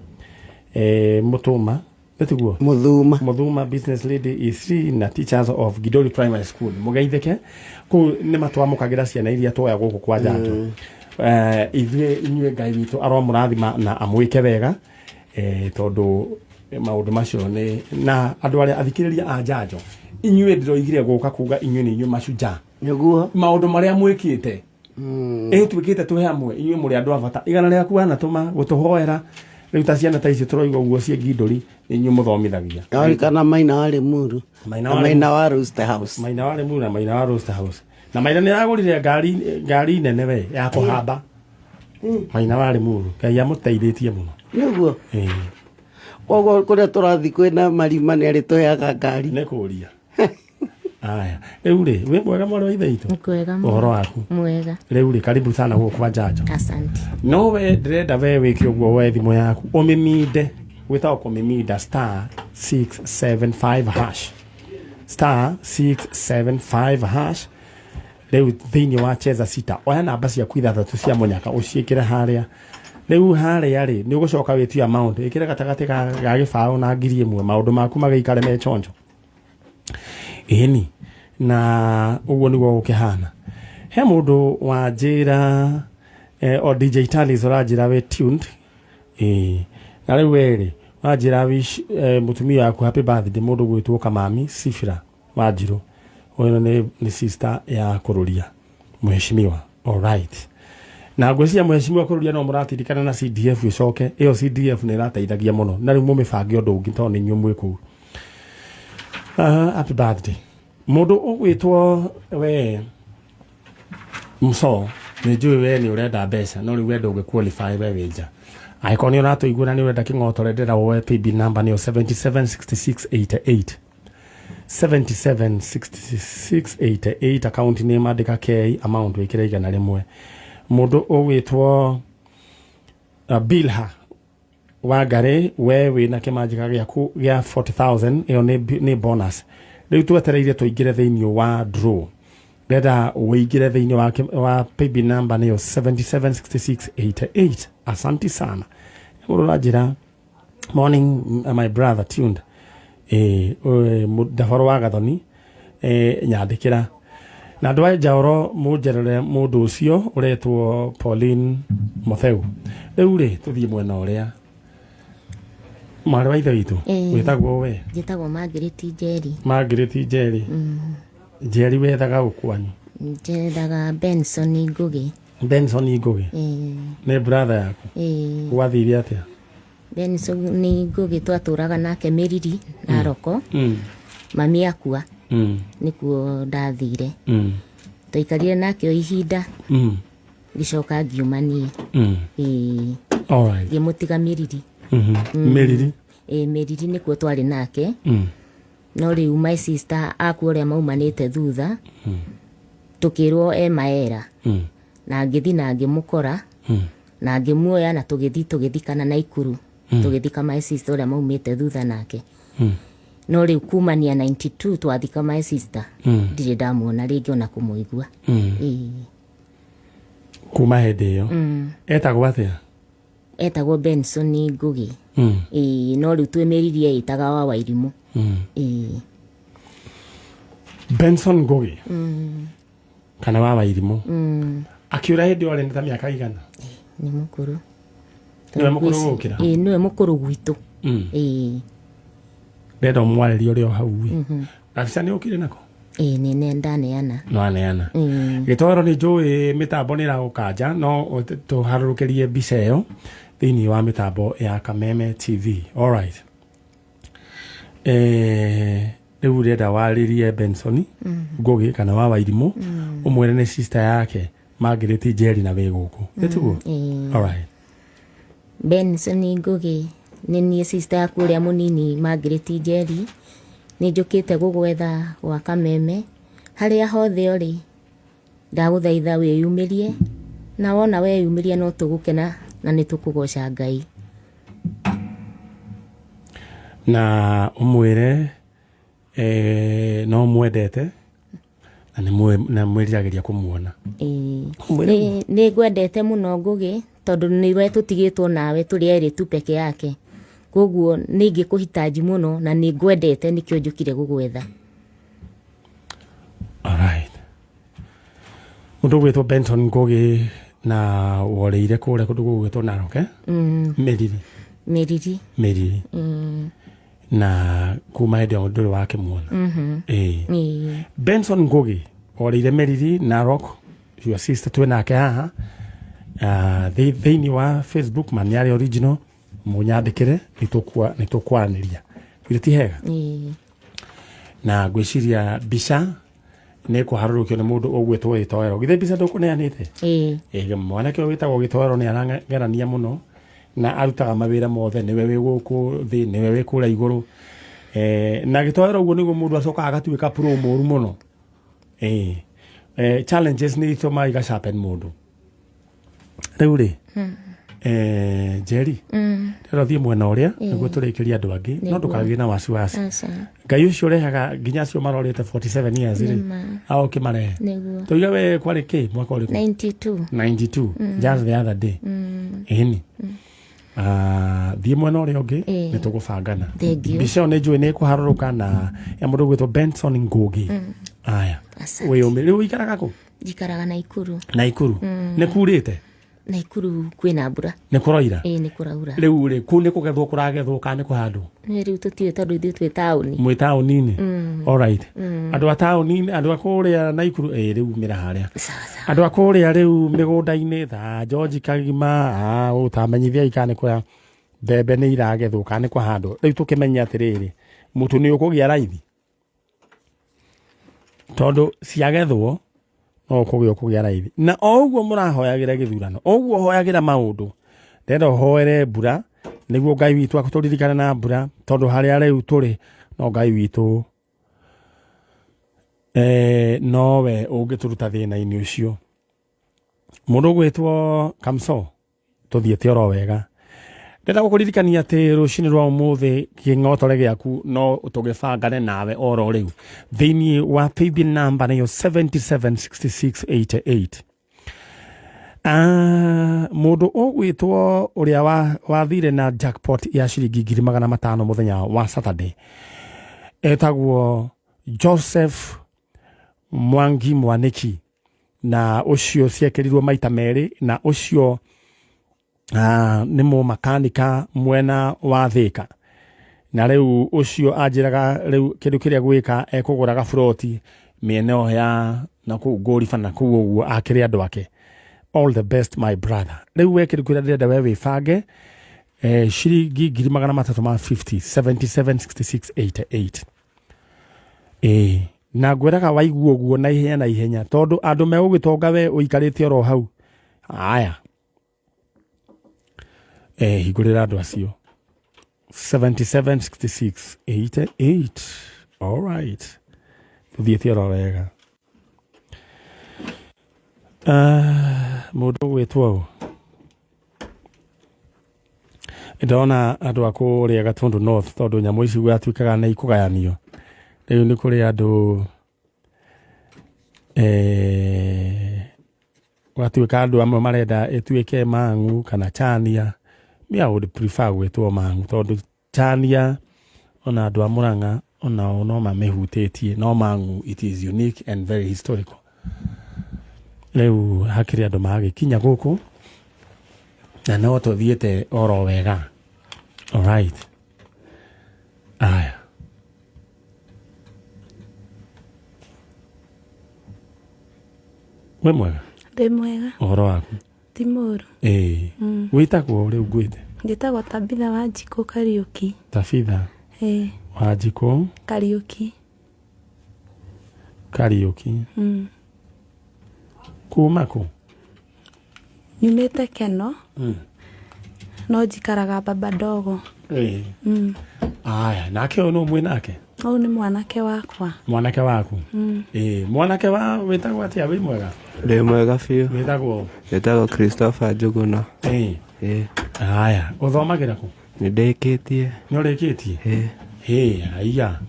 Mũtũma, nĩtiguo? Mũthuma. Mũthuma, business lady E3 na teachers of Gidori Primary School, mũgeithĩke kũu. Nĩ matwamũkagĩra ciana iria twoya gũkũ kwa njanjo. Ithuĩ inyuĩ, Ngai witũ aromũrathima na amwĩke wega, tondũ maũndũ macio nĩ na andũ arĩa athikĩrĩria a njanjo, inyuĩ ndĩroigire gũka kuga inyuĩ nĩ inyuĩ mashujaa. Nĩguo. Maũndũ marĩa mwĩkĩte. Ĩtuĩkĩte twĩ hamwe, inyuĩ mũrĩ andũ a bata. Igana rĩaku wanatũma gũtũhoera rĩu ta ciana ta icio tũroigua ũguo ciĩ ngindũri, nĩ inyuĩ mũthomithagia. Kana Maina wa Limuru. Maina Na wa Maina wa Rooster House. Maina wa Limuru na Maina wa Roaster House. Na Maina nĩ aragũrire ngari nene we ya kũhamba. Maina wa Limuru, Ngai amũteithĩtie mũno. Nĩguo. Ĩĩ. Koguo kũrĩa tũrathiĩ kwĩna marima nĩ arĩtũheaga ngari. Nĩ kũria. Aya, rĩu rĩ, wĩ mwega mwarĩ wa ithe witũ? Kwega. Ũhoro waku? Mwega. Rĩu rĩ, karibu sana gũkũ kwa Njanjo. Asante. No we ndĩrenda we wĩke ũguo, woe thimũ yaku ũmĩminde, gwĩtagwo kũmĩminda, star 675 hash, star 675 hash. Rĩu thĩinĩ wa cheza sita, oya namba ciaku ithathatũ cia mũnyaka ũciĩkĩre harĩa. Rĩu harĩa rĩ, nĩ ũgũcoka wĩtie amount, ĩkĩre gatagatĩ ga gĩbaũ na 1,000, maũndũ maku magĩikare me chonjo. Ĩni na ũguo nĩguo gũkĩhana. He mũndũ wanjĩra o DJ Talis ũranjĩra wĩ tuned. Ĩĩ, na rĩu we rĩ, wanjĩra wish mũtumia waku happy birthday, mũndũ gwĩtwo Kamami Sifira Wanjirũ. Ũyũ nĩ sister ya kũrũria mheshimiwa. Alright, na ngwĩciria mheshimiwa kũrũria no mũratirikana na CDF ĩcoke ĩyo. CDF nĩ ĩrateithagia mũno, na rĩu mũmĩbange ũndũ ũngĩ tondũ nĩ inyuĩ mwĩ kũu. Happy birthday mũndũ ũgwĩtwo we Muso. Nĩ njũĩ we nĩ ũrenda mbeca, no rĩu we ndũngĩ qualify, we wĩ nja. Angĩkorwo nĩ ũratũigua na nĩ ũrenda kĩng'otore, ndĩra woe paybill number nĩyo 776688, 776688, account name andĩka K, amount wĩkĩre 100. Mũndũ ũgwĩtwo Bilha Wangari, we wĩna kĩmanjĩka gĩaku gĩa 40,000, ĩyo nĩ bonus. Rĩu twetereire tũingĩre thĩinĩ wa draw. Ndĩrenda ũingĩre thĩinĩ wa paybill number nĩyo 776688. Asanti sana. Mũndũ ũranjĩra morning, my brother, tuned. Ndaboro wa Gathoni, nyandĩkĩra na andũ a njaoro mũnjerere mũndũ ũcio ũretwo Pauline Motheu. Rĩu rĩ, tũthiĩ mwena ũrĩa mwarĩ wa ithe witũ. Wĩtagwo we? Njĩtagwo Margaret Njeri. Margaret Njeri. Njeri, wethaga ũ kwanyu? Njethaga Benson Ngugi. Benson Ngugi? Ĩĩ. Nĩ brother yaku? Ĩĩ. Gwathire atĩa? Benson Ngugi twatũraga nake Mĩriri Naroko. Mami akua nĩkuo ndathire. Twaikarire nake o ihinda, ngĩcoka ngiuma niĩ. Ĩĩ. Ngĩmũtiga Mĩriri. Mĩriri? Ĩĩ, Mĩriri nĩkuo twarĩ nake. No rĩu my sister akua ũrĩa maumanĩte thutha, tũkĩrwo e Maera, na ngĩthi na ngĩmũkora na ngĩmuoya na tũgĩthi tũgĩthikana Naikuru. Tũgĩthika my sister ũrĩa maumĩte thutha nake. No rĩu kumania 92 twathika my sister, ndirĩ ndamuona rĩngĩ ona kũmũigua. Ĩĩ. Kuma hĩndĩ ĩyo. Etagwo atĩa? Etagwo Benson Ngugi. Ĩĩ, no rĩu twĩmĩririe ĩtaga wa Wairimũ. Ĩĩ. Benson Ngugi kana wa Wairimũ. Akiũra hĩndĩ ĩyo arĩ ta mĩaka igana? Nĩ mũkũrũ. Nĩwe mũkũrũ gũkĩra? Ĩĩ, nĩwe mũkũrũ gwitũ. Ĩĩ. Ndĩrenda ũmwarĩrie ũrĩ o hau ĩ. Gabica nĩ ũkire nako? Ĩĩ, nĩ ndaneana. No aneana. Gĩtwaro nĩ njũĩ mĩtambo nĩ ĩragũkanja, no tũharũrũkĩrie mbica ĩyo thĩinĩ wa mĩtambo ya Kameme TV. Alright. Rĩu ũrenda warĩrie Benson Ngugi kana wa Wairimũ, ũmwĩre nĩ sister yake Margaret Njeri na wĩ gũkũ. Nĩ tiguo? Ĩĩ. Alright. Benson Ngugi, nĩ niĩ sister yaku ũrĩa mũnini Margaret Njeri. Nĩ njũkĩte gũgwetha gwa Kameme. Harĩa hothe ũrĩ, ndagũthaitha wĩyumĩrie, na wona weyumĩria no tũgũkena na nĩ tũkũgoca Ngai. Na ũmwĩre no mwendete na nĩ na mwĩriragĩria kũmuona. Ĩĩ. Ũmwĩre. Nĩ ngwendete mũno Ngugi, tondũ nĩwe tũtigĩtwo nawe tũrĩ erĩ tu peke yake, koguo nĩ ingĩkũhitaji mũno na nĩ ngwendete, nĩkĩo njũkire gũgwetha. Alright. Mũndũ ũgwĩtwo Benson Ngugi na worĩire kũrĩa kũndũ gũgwĩtwo Narok, eh? Mĩriri. Mĩriri. Mĩriri. Na kuma hĩndĩ ĩyo ndũrĩ wakĩmuona. Ĩĩ. Ĩĩ. Benson Ngugi orĩire Mĩriri Narok. Your sister twĩ nake haha. Thĩinĩ wa Facebook Maniari Original, mũnyandĩkĩre, nĩ tũkwaranĩria. Githĩ ti hega? Ĩĩ. Na ngwĩciria mbica nĩ kũharũrũkio nĩ mũndũ ũgwĩtwo gĩtoero. Githĩ mbica ndũkũneanĩte? Ĩĩ. Ĩĩ, mwanake ũyũ wĩtagwo gĩtoero nĩ aragerania mũno na arutaga mawĩra mothe, nĩwe wĩ gũkũ thĩ, nĩwe wĩ kũrĩa igũrũ. Na gĩtoero ũguo nĩguo mũndũ acokaga agatuĩka pro mũru mũno. Challenges nĩ itũmaga igasharpen mũndũ. Rĩu rĩ, Njeri, ndĩrenda ũthiĩ mwena ũrĩa nĩguo tũrĩkĩrie andũ angĩ, no ndũkagĩe na wasiwasi. Aca. Ngai ũcio ũrehaga nginya acio marorĩte 47 years rĩ, Nĩma. aũkĩmarehe. Nĩguo. Tũiga we kwarĩ kĩ mwaka ũrĩkũ? 92. 92, just the other day. Ĩni. Thiĩ mwena ũrĩa ũngĩ, nĩ tũgũbangana. Thank you. Mbica ĩyo nĩ njũĩ nĩ ĩkũharũrũka na ya mũndũ ũgwĩtwo Benson Ngũgĩ. Aya. Asante. Wĩyũmĩ rĩu ũikaraga kũ? Njikaraga Naikuru. Naikuru. Nĩ kurĩte? Naikuru kwĩna mbura. Nĩ kũroira? Ĩĩ, nĩ kũraura. Rĩu rĩ, kũu nĩ kũgethwo kũragethwo kana nĩ kũhandwo? Nĩ rĩu tũtiũĩ tondũ ithuĩ twĩ taũni. Mwĩ taũni-inĩ. Alright. Andũ a taũni-inĩ, andũ a kũrĩa Naikuru, ĩ rĩu umĩra harĩa. Sawa sawa. Andũ a kũrĩa rĩu mĩgũnda-inĩ ta George Kagima, ũtamenyithiai kana nĩ kũrĩa mbembe nĩ iragethwo kana nĩ kũhandwo. Rĩu tũkĩmenye atĩrĩrĩ, mũtu nĩ ũkũgĩa raithi, tondũ ciagethwo no ũkũgĩa raithi. Na o ũguo mũrahoyagĩra gĩthurano, o ũguo ũhoyagĩra maũndũ, ndĩrenda ũhoere mbura nĩguo Ngai witũ atũririkane na mbura, tondũ harĩa rĩu tũrĩ no Ngai witũ nowe ũngĩtũruta thĩna-inĩ ũcio. Mũndũ ũgwĩtwo Kamso, tũthiĩte oro wega. Ndĩrenda gũkũririkania atĩ rũcinĩ rwa ũmũthĩ kĩng'otore gĩaku no tũgĩbangane nawe oro rĩu thĩinĩ wa paybill number nĩyo 776688. Mũndũ ũgwĩtwo ũrĩa wathire na jackpot ya ciringi 500,000 mũthenya wa Saturday etagwo Joseph Mwangi Mwaniki, na ũcio ciekĩrirwo maita merĩ, na ũcio nĩ mũmakanika mwena wa Thĩka. Na rĩu ũcio anjĩraga rĩu kĩndũ kĩrĩa gwĩka ekũgũraga buroti mĩena ĩyo ya na kũu Ngũriba na kũu ũguo akĩrĩ andũ ake. All the best, my brother. Rĩu we kĩndũ kĩrĩa ndĩrenda we wĩbange, ciringi 350,000, 776688. Ĩĩ, na ngwĩraga waigua ũguo na ihenya na ihenya, tondũ andũ megũgĩtonga we ũikarĩte oro hau. Aya, hingũrĩra andũ acio 776688. All right, tũthiĩte oro wega. Mũndũ ũgwĩtwo ũ, ndĩrona andũ a kũrĩa Gatundu North, tondũ nyamũ ici gwatuĩkaga nĩ ikũgayanio. Rĩu nĩ kũrĩ andũ, gwatuĩka andũ amwe marenda ĩtuĩke Mang'u kana Chania. Me, I would prefer gwĩtwo Mang'u, tondũ Chania ona andũ a Murang'a onao no mamĩhutĩtie, no Mang'u it is unique and very historical. Rĩu hakĩrĩ andũ magĩkinya gũkũ na no tũthiĩte oro wega. Alright. Aya, wĩ mwega? Ndĩ mwega. Ũhoro waku? Ti mũru. Ĩĩ, wĩtagwo rĩu ngwĩte? Njĩtagwo Tabitha Wanjikũ Kariũki. Tabitha Ĩĩ. Wanjikũ Kariũki. Kariũki. Kuma kũ? Nyumĩte Keno, no njikaraga Baba Ndogo. Ĩĩ. Aya, nake ũyũ nũ mwĩ nake? Ũyũ nĩ mwanake wakwa. Mwanake waku. Ĩĩ, mwanake wa wĩtagwo atĩa? Wĩ mwega? Ndĩ mwega biũ. Wĩtagwo? Wĩtagwo Christopher Njuguna. Ĩĩ. Ĩĩ. Aya, ũthomagĩra kũ? Nĩ ndĩkĩtie. Nĩ ũrĩkĩtie? Ĩĩ. Hĩ, aiya,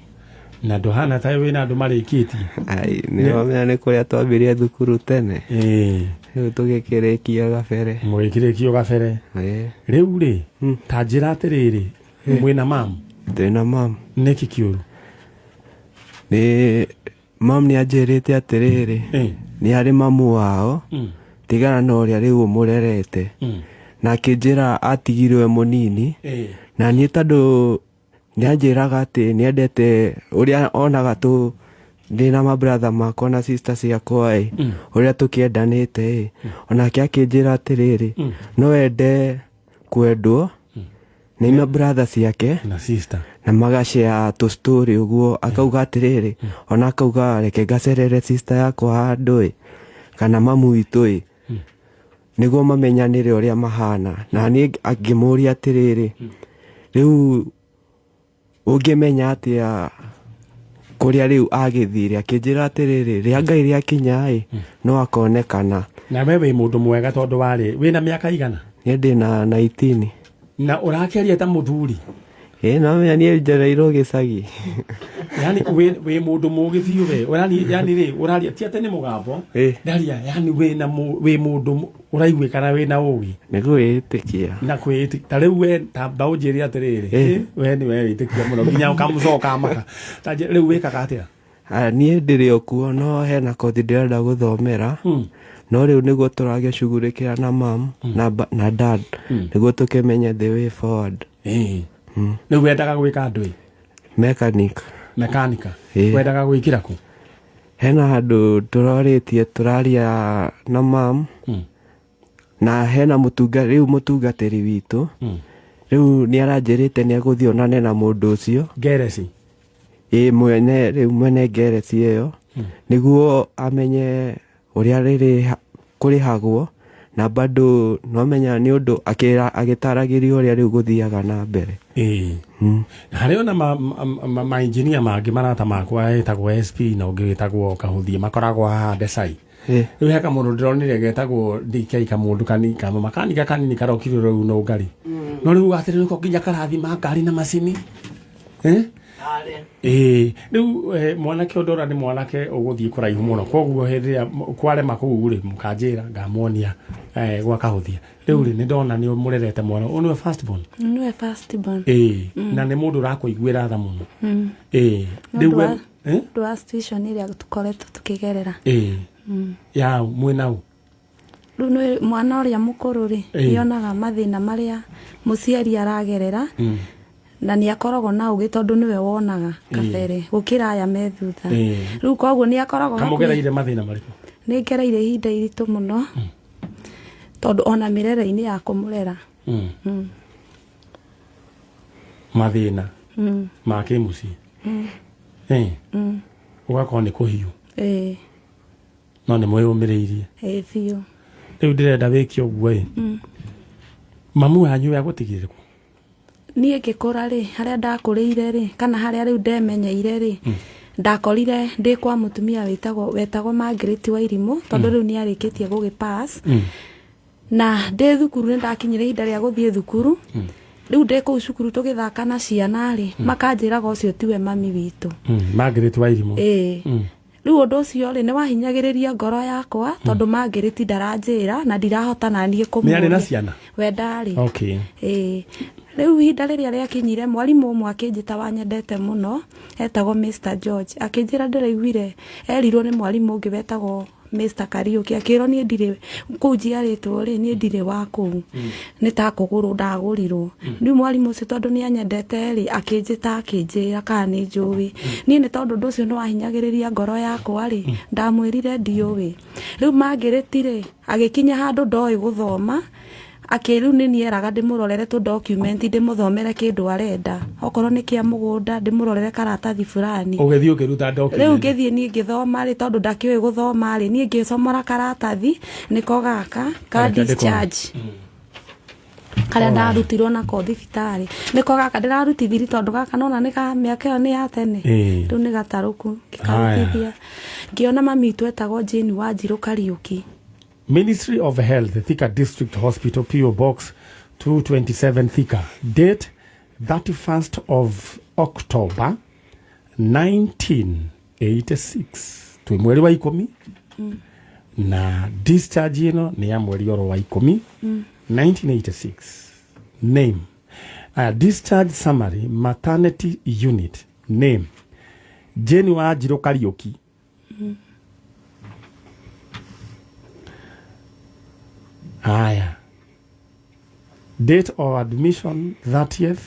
na ndũhana ta wĩna andũ marĩkĩtie. Ai, nĩ wamenya nĩ kũrĩa twambirie thukuru tene. Ĩĩ. Rĩu tũgĩkĩrĩkia gabere. Mũgĩkĩrĩkio gabere. Ĩĩ. Rĩu rĩ, ta njĩra atĩrĩrĩ, mwĩna mamu? Twĩna mam. Nĩkĩ kĩũru? Nĩ mam nĩ anjĩrĩte atĩrĩrĩ, nĩ harĩ mamu wao, tigana na ũrĩa rĩu ũmũrerete. Na akĩnjĩra atigirwo e mũnini. Na niĩ tondũ nĩ anjĩraga atĩ nĩ endete ũrĩa onaga Ndĩna mabratha makwa na sister ciakwa ĩ, ũrĩa tũkĩendanĩte ĩ, onake akĩnjĩra atĩrĩrĩ, no ende kwendwo nĩ mabratha ciake na sister na magacea tũ story ũguo. Akauga atĩrĩrĩ, ona akauga reke ngacerere sister yakwa handũ ĩ, kana mamu witũ ĩ, nĩguo mamenyanĩre ũrĩa mahana. Na niĩ ngĩmũria atĩrĩrĩ, rĩu ũngĩmenya atĩa kũrĩa rĩu agĩthire? Akĩnjĩra atĩrĩrĩ, rĩa Ngai rĩakinya ĩ, no akonekana. Na we wĩ mũndũ mwega, tondũ warĩ wĩna mĩaka igana? Niĩ ndĩna 19. Na ũrakĩaria ta mũthuri. Ĩ, no menya niĩ njereirwo gĩcagi. Yani wĩ mũndũ mũgĩ biũ we. Yani rĩ, ũraria ti atĩ nĩ mũgambo. Ndaria yani wĩna wĩ mũndũ ũraiguĩkana wĩna ũgĩ. Nĩ gwĩtĩkia. Na kwĩĩtĩkia. Ta rĩu we tamba ũnjĩre atĩrĩrĩ, we nĩ we wĩtĩkia mũno nginya ũkamũcoka maka. Ta rĩu wĩkaga atĩa? Ah, niĩ ndĩrĩ o kuo, no hena kothi ndĩrenda gũthomera, no rĩu nĩguo tũragĩcugurĩkĩra na mam na dad, nĩguo tũkĩmenye the way forward. Rĩu wendaga gwĩka andũ ĩ? Mechanic. Mekanika? Ĩ. Wendaga gwĩkĩra kũ? Hena handũ tũrorĩtie, tũraria na mam, na hena mũtunga, rĩu mũtungatĩri witũ rĩu nĩ aranjĩrĩte nĩ egũthiĩ onane na mũndũ ũcio. Ngereci? Ĩ, mwene, rĩu mwene ngereci ĩyo, nĩguo amenye ũrĩa rĩrĩ kũrĩhagwo, na bado nomenya nĩ ũndũ agĩtaragĩrio ũrĩa rĩu gũthiaga na mbere. Ĩĩ, harĩ ona ma engineer mangĩ, marata makwa, etagwo SP na ũngĩ wĩtagwo Kahũthie, makoragwo haha Desai. Rĩu he kamũndũ ndĩronire getagwo DK, kamũndũ kani kamakanika kanini karokire rĩu nũngari, no rĩu atĩrĩ nĩko nginya karathima ngari na macini, eh? Ĩĩ, rĩu mwanake ũndũ ũrĩa nĩ mwanake ũgũthiĩ kũraihu mũno, koguo hĩndĩ ĩrĩa kwarema kũu rĩ, mũkanjĩra ngamuonia gwa Kahũthia. Rĩu rĩ, nĩ ndona nĩ mũrerete mwana ũyũ, nĩwe first born? Nĩwe first born. Ĩĩ, na nĩ mũndũ ũrakũiguĩra tha mũno. Ĩĩ, rĩu eh? Ũndũ wa situation ĩrĩa tũkoretwo tũkĩgerera. Ĩĩ, ya mwĩnau. Rĩu nĩ mwana ũrĩa mũkũrũ rĩ, nĩonaga mathĩna marĩa mũciari aragerera, na nĩ akoragwo na ũgĩ tondũ nĩwe wonaga kabere gũkĩra aya me thutha. Rĩu koguo nĩ akoragwo Kamũgereire mathĩna marĩkũ? Nĩ ngereire ihinda iritũ mũno, tondũ ona mĩrere-inĩ ya kũmũrera. Mathĩna ma kĩmũciĩ. Ũgakorwo nĩ kũhiũ. Ĩĩ. No nĩ mwĩyũmĩrĩirie. Ĩĩ, biũ. Rĩu ndĩrenda wĩke ũguo ĩ. Mamu wanyu we agũtigire kũ? Niĩ ngĩkũra rĩ, harĩa ndakũrĩire rĩ, kana harĩa rĩu ndemenyeire rĩ, ndakorire ndĩ kwa mũtumia wetagwo Margaret Wairimũ, tondũ rĩu nĩ arĩkĩtie gũgĩ pass. Na ndĩ thukuru nĩ ndakinyire ihinda rĩa gũthiĩ thukuru. Rĩu ndĩ kũu cukuru tũgĩthaka na ciana rĩ, makanjĩraga ũcio tiwe mami witũ. Margaret Wairimũ? Ĩĩ. Rĩu ũndũ ũcio rĩ, nĩ wahinyagĩrĩria ngoro yakwa, tondũ Margaret ndaranjĩra na ndirahota na niĩ Nĩ arĩ na kũmũria. ciana? We ndarĩ. Ĩĩ, rĩu ihinda rĩrĩa rĩakinyire, mwarimũ ũmwe akĩnjĩta wanyendete mũno, etagwo Mr George, akĩnjĩra ndĩraiguire erirwo nĩ mwarimũ ũngĩ wetagwo Mr Kariuki, akĩrwo niĩ ndirĩ kũu njiarĩtwo rĩ, niĩ ndirĩ wa kũu, nĩ ta kũgũrwo ndagũrirwo. Rĩu mwarimũ ũcio, tondũ nĩ anyendete rĩ, akĩnjĩta akĩnjĩra kana nĩ njũĩ niĩ. Nĩ tondũ ũndũ ũcio nĩ wahinyagĩrĩria ngoro yakwa rĩ, ndamwĩrire ndiũĩ. Rĩu Margaret rĩ, agĩkinya handũ ndoĩ gũthoma, akĩrĩu nĩ nieraga ndĩmũrorere tũ document, ndĩmũthomere kĩndũ arenda, okorwo nĩ kĩa mũgũnda, ndĩmũrorere karatathi fulani. Ũgĩthiĩ ũkĩruta document? Rĩu ngĩthiĩ niĩ ngĩthoma rĩ, tondũ ndakĩũĩ gũthoma rĩ, niĩ ngĩcomora karatathi nĩko gaka ka Kareke ndĩkone. discharge karĩa ndarutirwo nako thibitarĩ, nĩko gaka ndĩrarutithirie, tondũ gaka nona nĩ ka mĩaka ĩyo nĩ ya tene. Rĩu nĩ gatarũku, ngĩkarutithia, ngĩona mami witũ etagwo Jane Wanjirũ Kariũki. Ministry of Health, Thika District Hospital, PO Box 227, Thika. Date 31st of October 1986. Twĩ mweri wa 10, na discharge ĩno nĩ ya mweri oro wa 10, 1986. Name. Discharge summary, maternity unit. Name Jane Wanjirũ Kariũki. Haya. Date of admission 30th.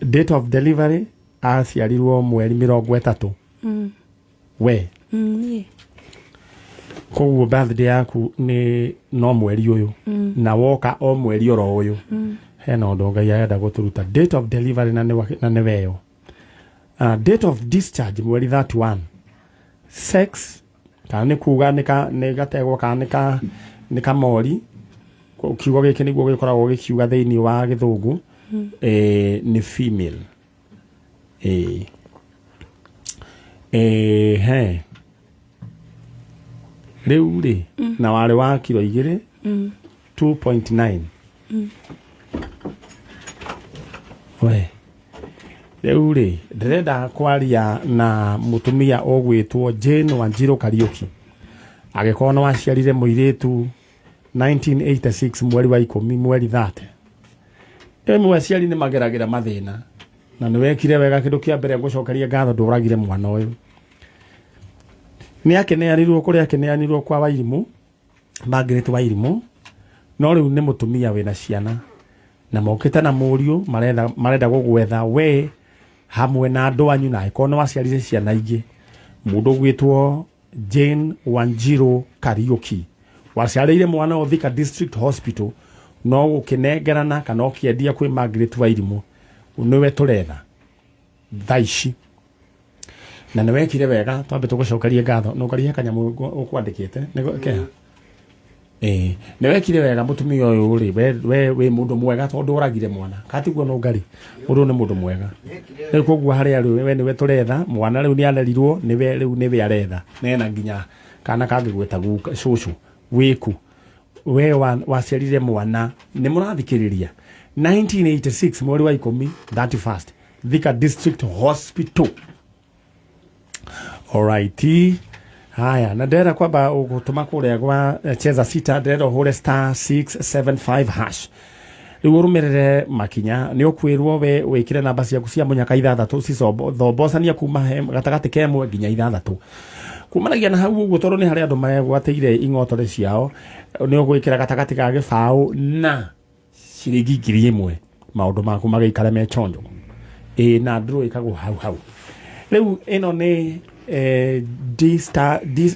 Date of delivery Aciarirwo mweri 30. We? Niĩ. Koguo birthday yaku nĩ no mweri ũyũ na woka o mweri oro ũyũ. Hena ũndũ Ngai arenda gũtũruta. Date of delivery na nĩ weyo. Date of discharge mweri 31. Sex kana nĩ kuga nĩ gategwa kana nĩ kamori. Kiugo gĩkĩ nĩguo gĩkoragwo gĩkiuga thĩinĩ wa gĩthũngũ. Nĩ female. He rĩu rĩ na warĩ wa kiro 2 2.9. We rĩu rĩ ndĩrenda kwaria na mũtumia ũgwĩtwo Jane Wanjiru Kariuki, agĩkorwo nĩ waciarire mũirĩtu 1986 mweri wa 10 mweri 30. Ĩmwe aciari nĩ mageragĩra mathĩna na nĩ wekire wega. Kĩndũ kĩa mbere ngũcokeria ngatho ndũragire mwana ũyũ. Nĩ akĩneanirwo kũrĩa akĩneanirwo kwa Wairimũ, Margaret Wairimũ, no rĩu nĩ mũtumia wĩna ciana na mokĩte na mũriũ marenda gũgwetha we hamwe na andũ anyu, na angĩkorwo nĩ waciarire ciana ingĩ. Mũndũ ũgwĩtwo Jane Wanjiru Kariuki waciarĩire mwana o Thika District Hospital, no gũkĩnengerana kana ũkĩendia kwĩ Margaret Wairimũ, nĩwe tũretha thaa ici. Na nĩ wekire wega, twambe tũgũcokerie ngatho. No ũkarihe kanyamũ ũkwandĩkĩte keha. Nĩ wekire wega mũtumia ũyũ rĩ, we wĩ mũndũ mwega tondũ ũragire mwana katiguo no ngari mũndũ nĩ mũndũ mwega. Rĩu koguo harĩa rĩu we nĩwe tũretha mwana, rĩu nĩ arerirwo nĩwe, rĩu nĩwe aretha nena nginya kana kangĩgwĩta guka cũcũ wĩku. We waciarire mwana, nĩ mũrathikĩrĩria, 1986 mweri wa 10 31st, Thika District Hospital. Alright. Haya, na ndĩrenda kwamba gũtũma kũrĩa gwa cheza sita, ndĩrenda ũhũre star 675 hash. Rĩu ũrũmĩrĩre makinya, nĩ ũkwĩrwo we wĩkĩre namba ciaku cia mũnyaka ithathatũ cithombocania kuma gatagatĩ ka 1 nginya 6. Kumanagia na hau ũguo, tondũ nĩ harĩ andũ megwatĩire ing'otore ciao, nĩ ũgwĩkĩra gatagatĩ ga gĩbaũ na ciringi 1000, maũndũ maku magĩikare me chonjo. Na ndũrũ ĩkagwo hau hau. Rĩu ĩno nĩ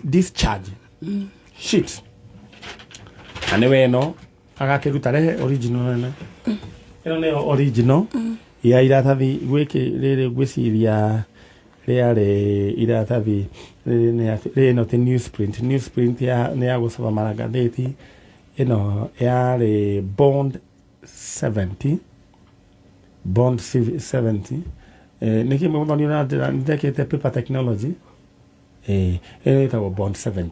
discharge sheet na nĩwe ĩno agakĩruta rehe original nene. Ĩno nĩyo original ya iratathi gwĩkĩ rĩrĩ, ngwĩciria rĩarĩ iratathi rĩrĩ ĩno ti newsprint. Newsprint ya nĩ ya gũcaba magathĩti. Ĩno yarĩ bond 70, bond 70. Nĩkĩ mũthoni ndekĩte paper technology. Ĩno ĩtagwo bond 70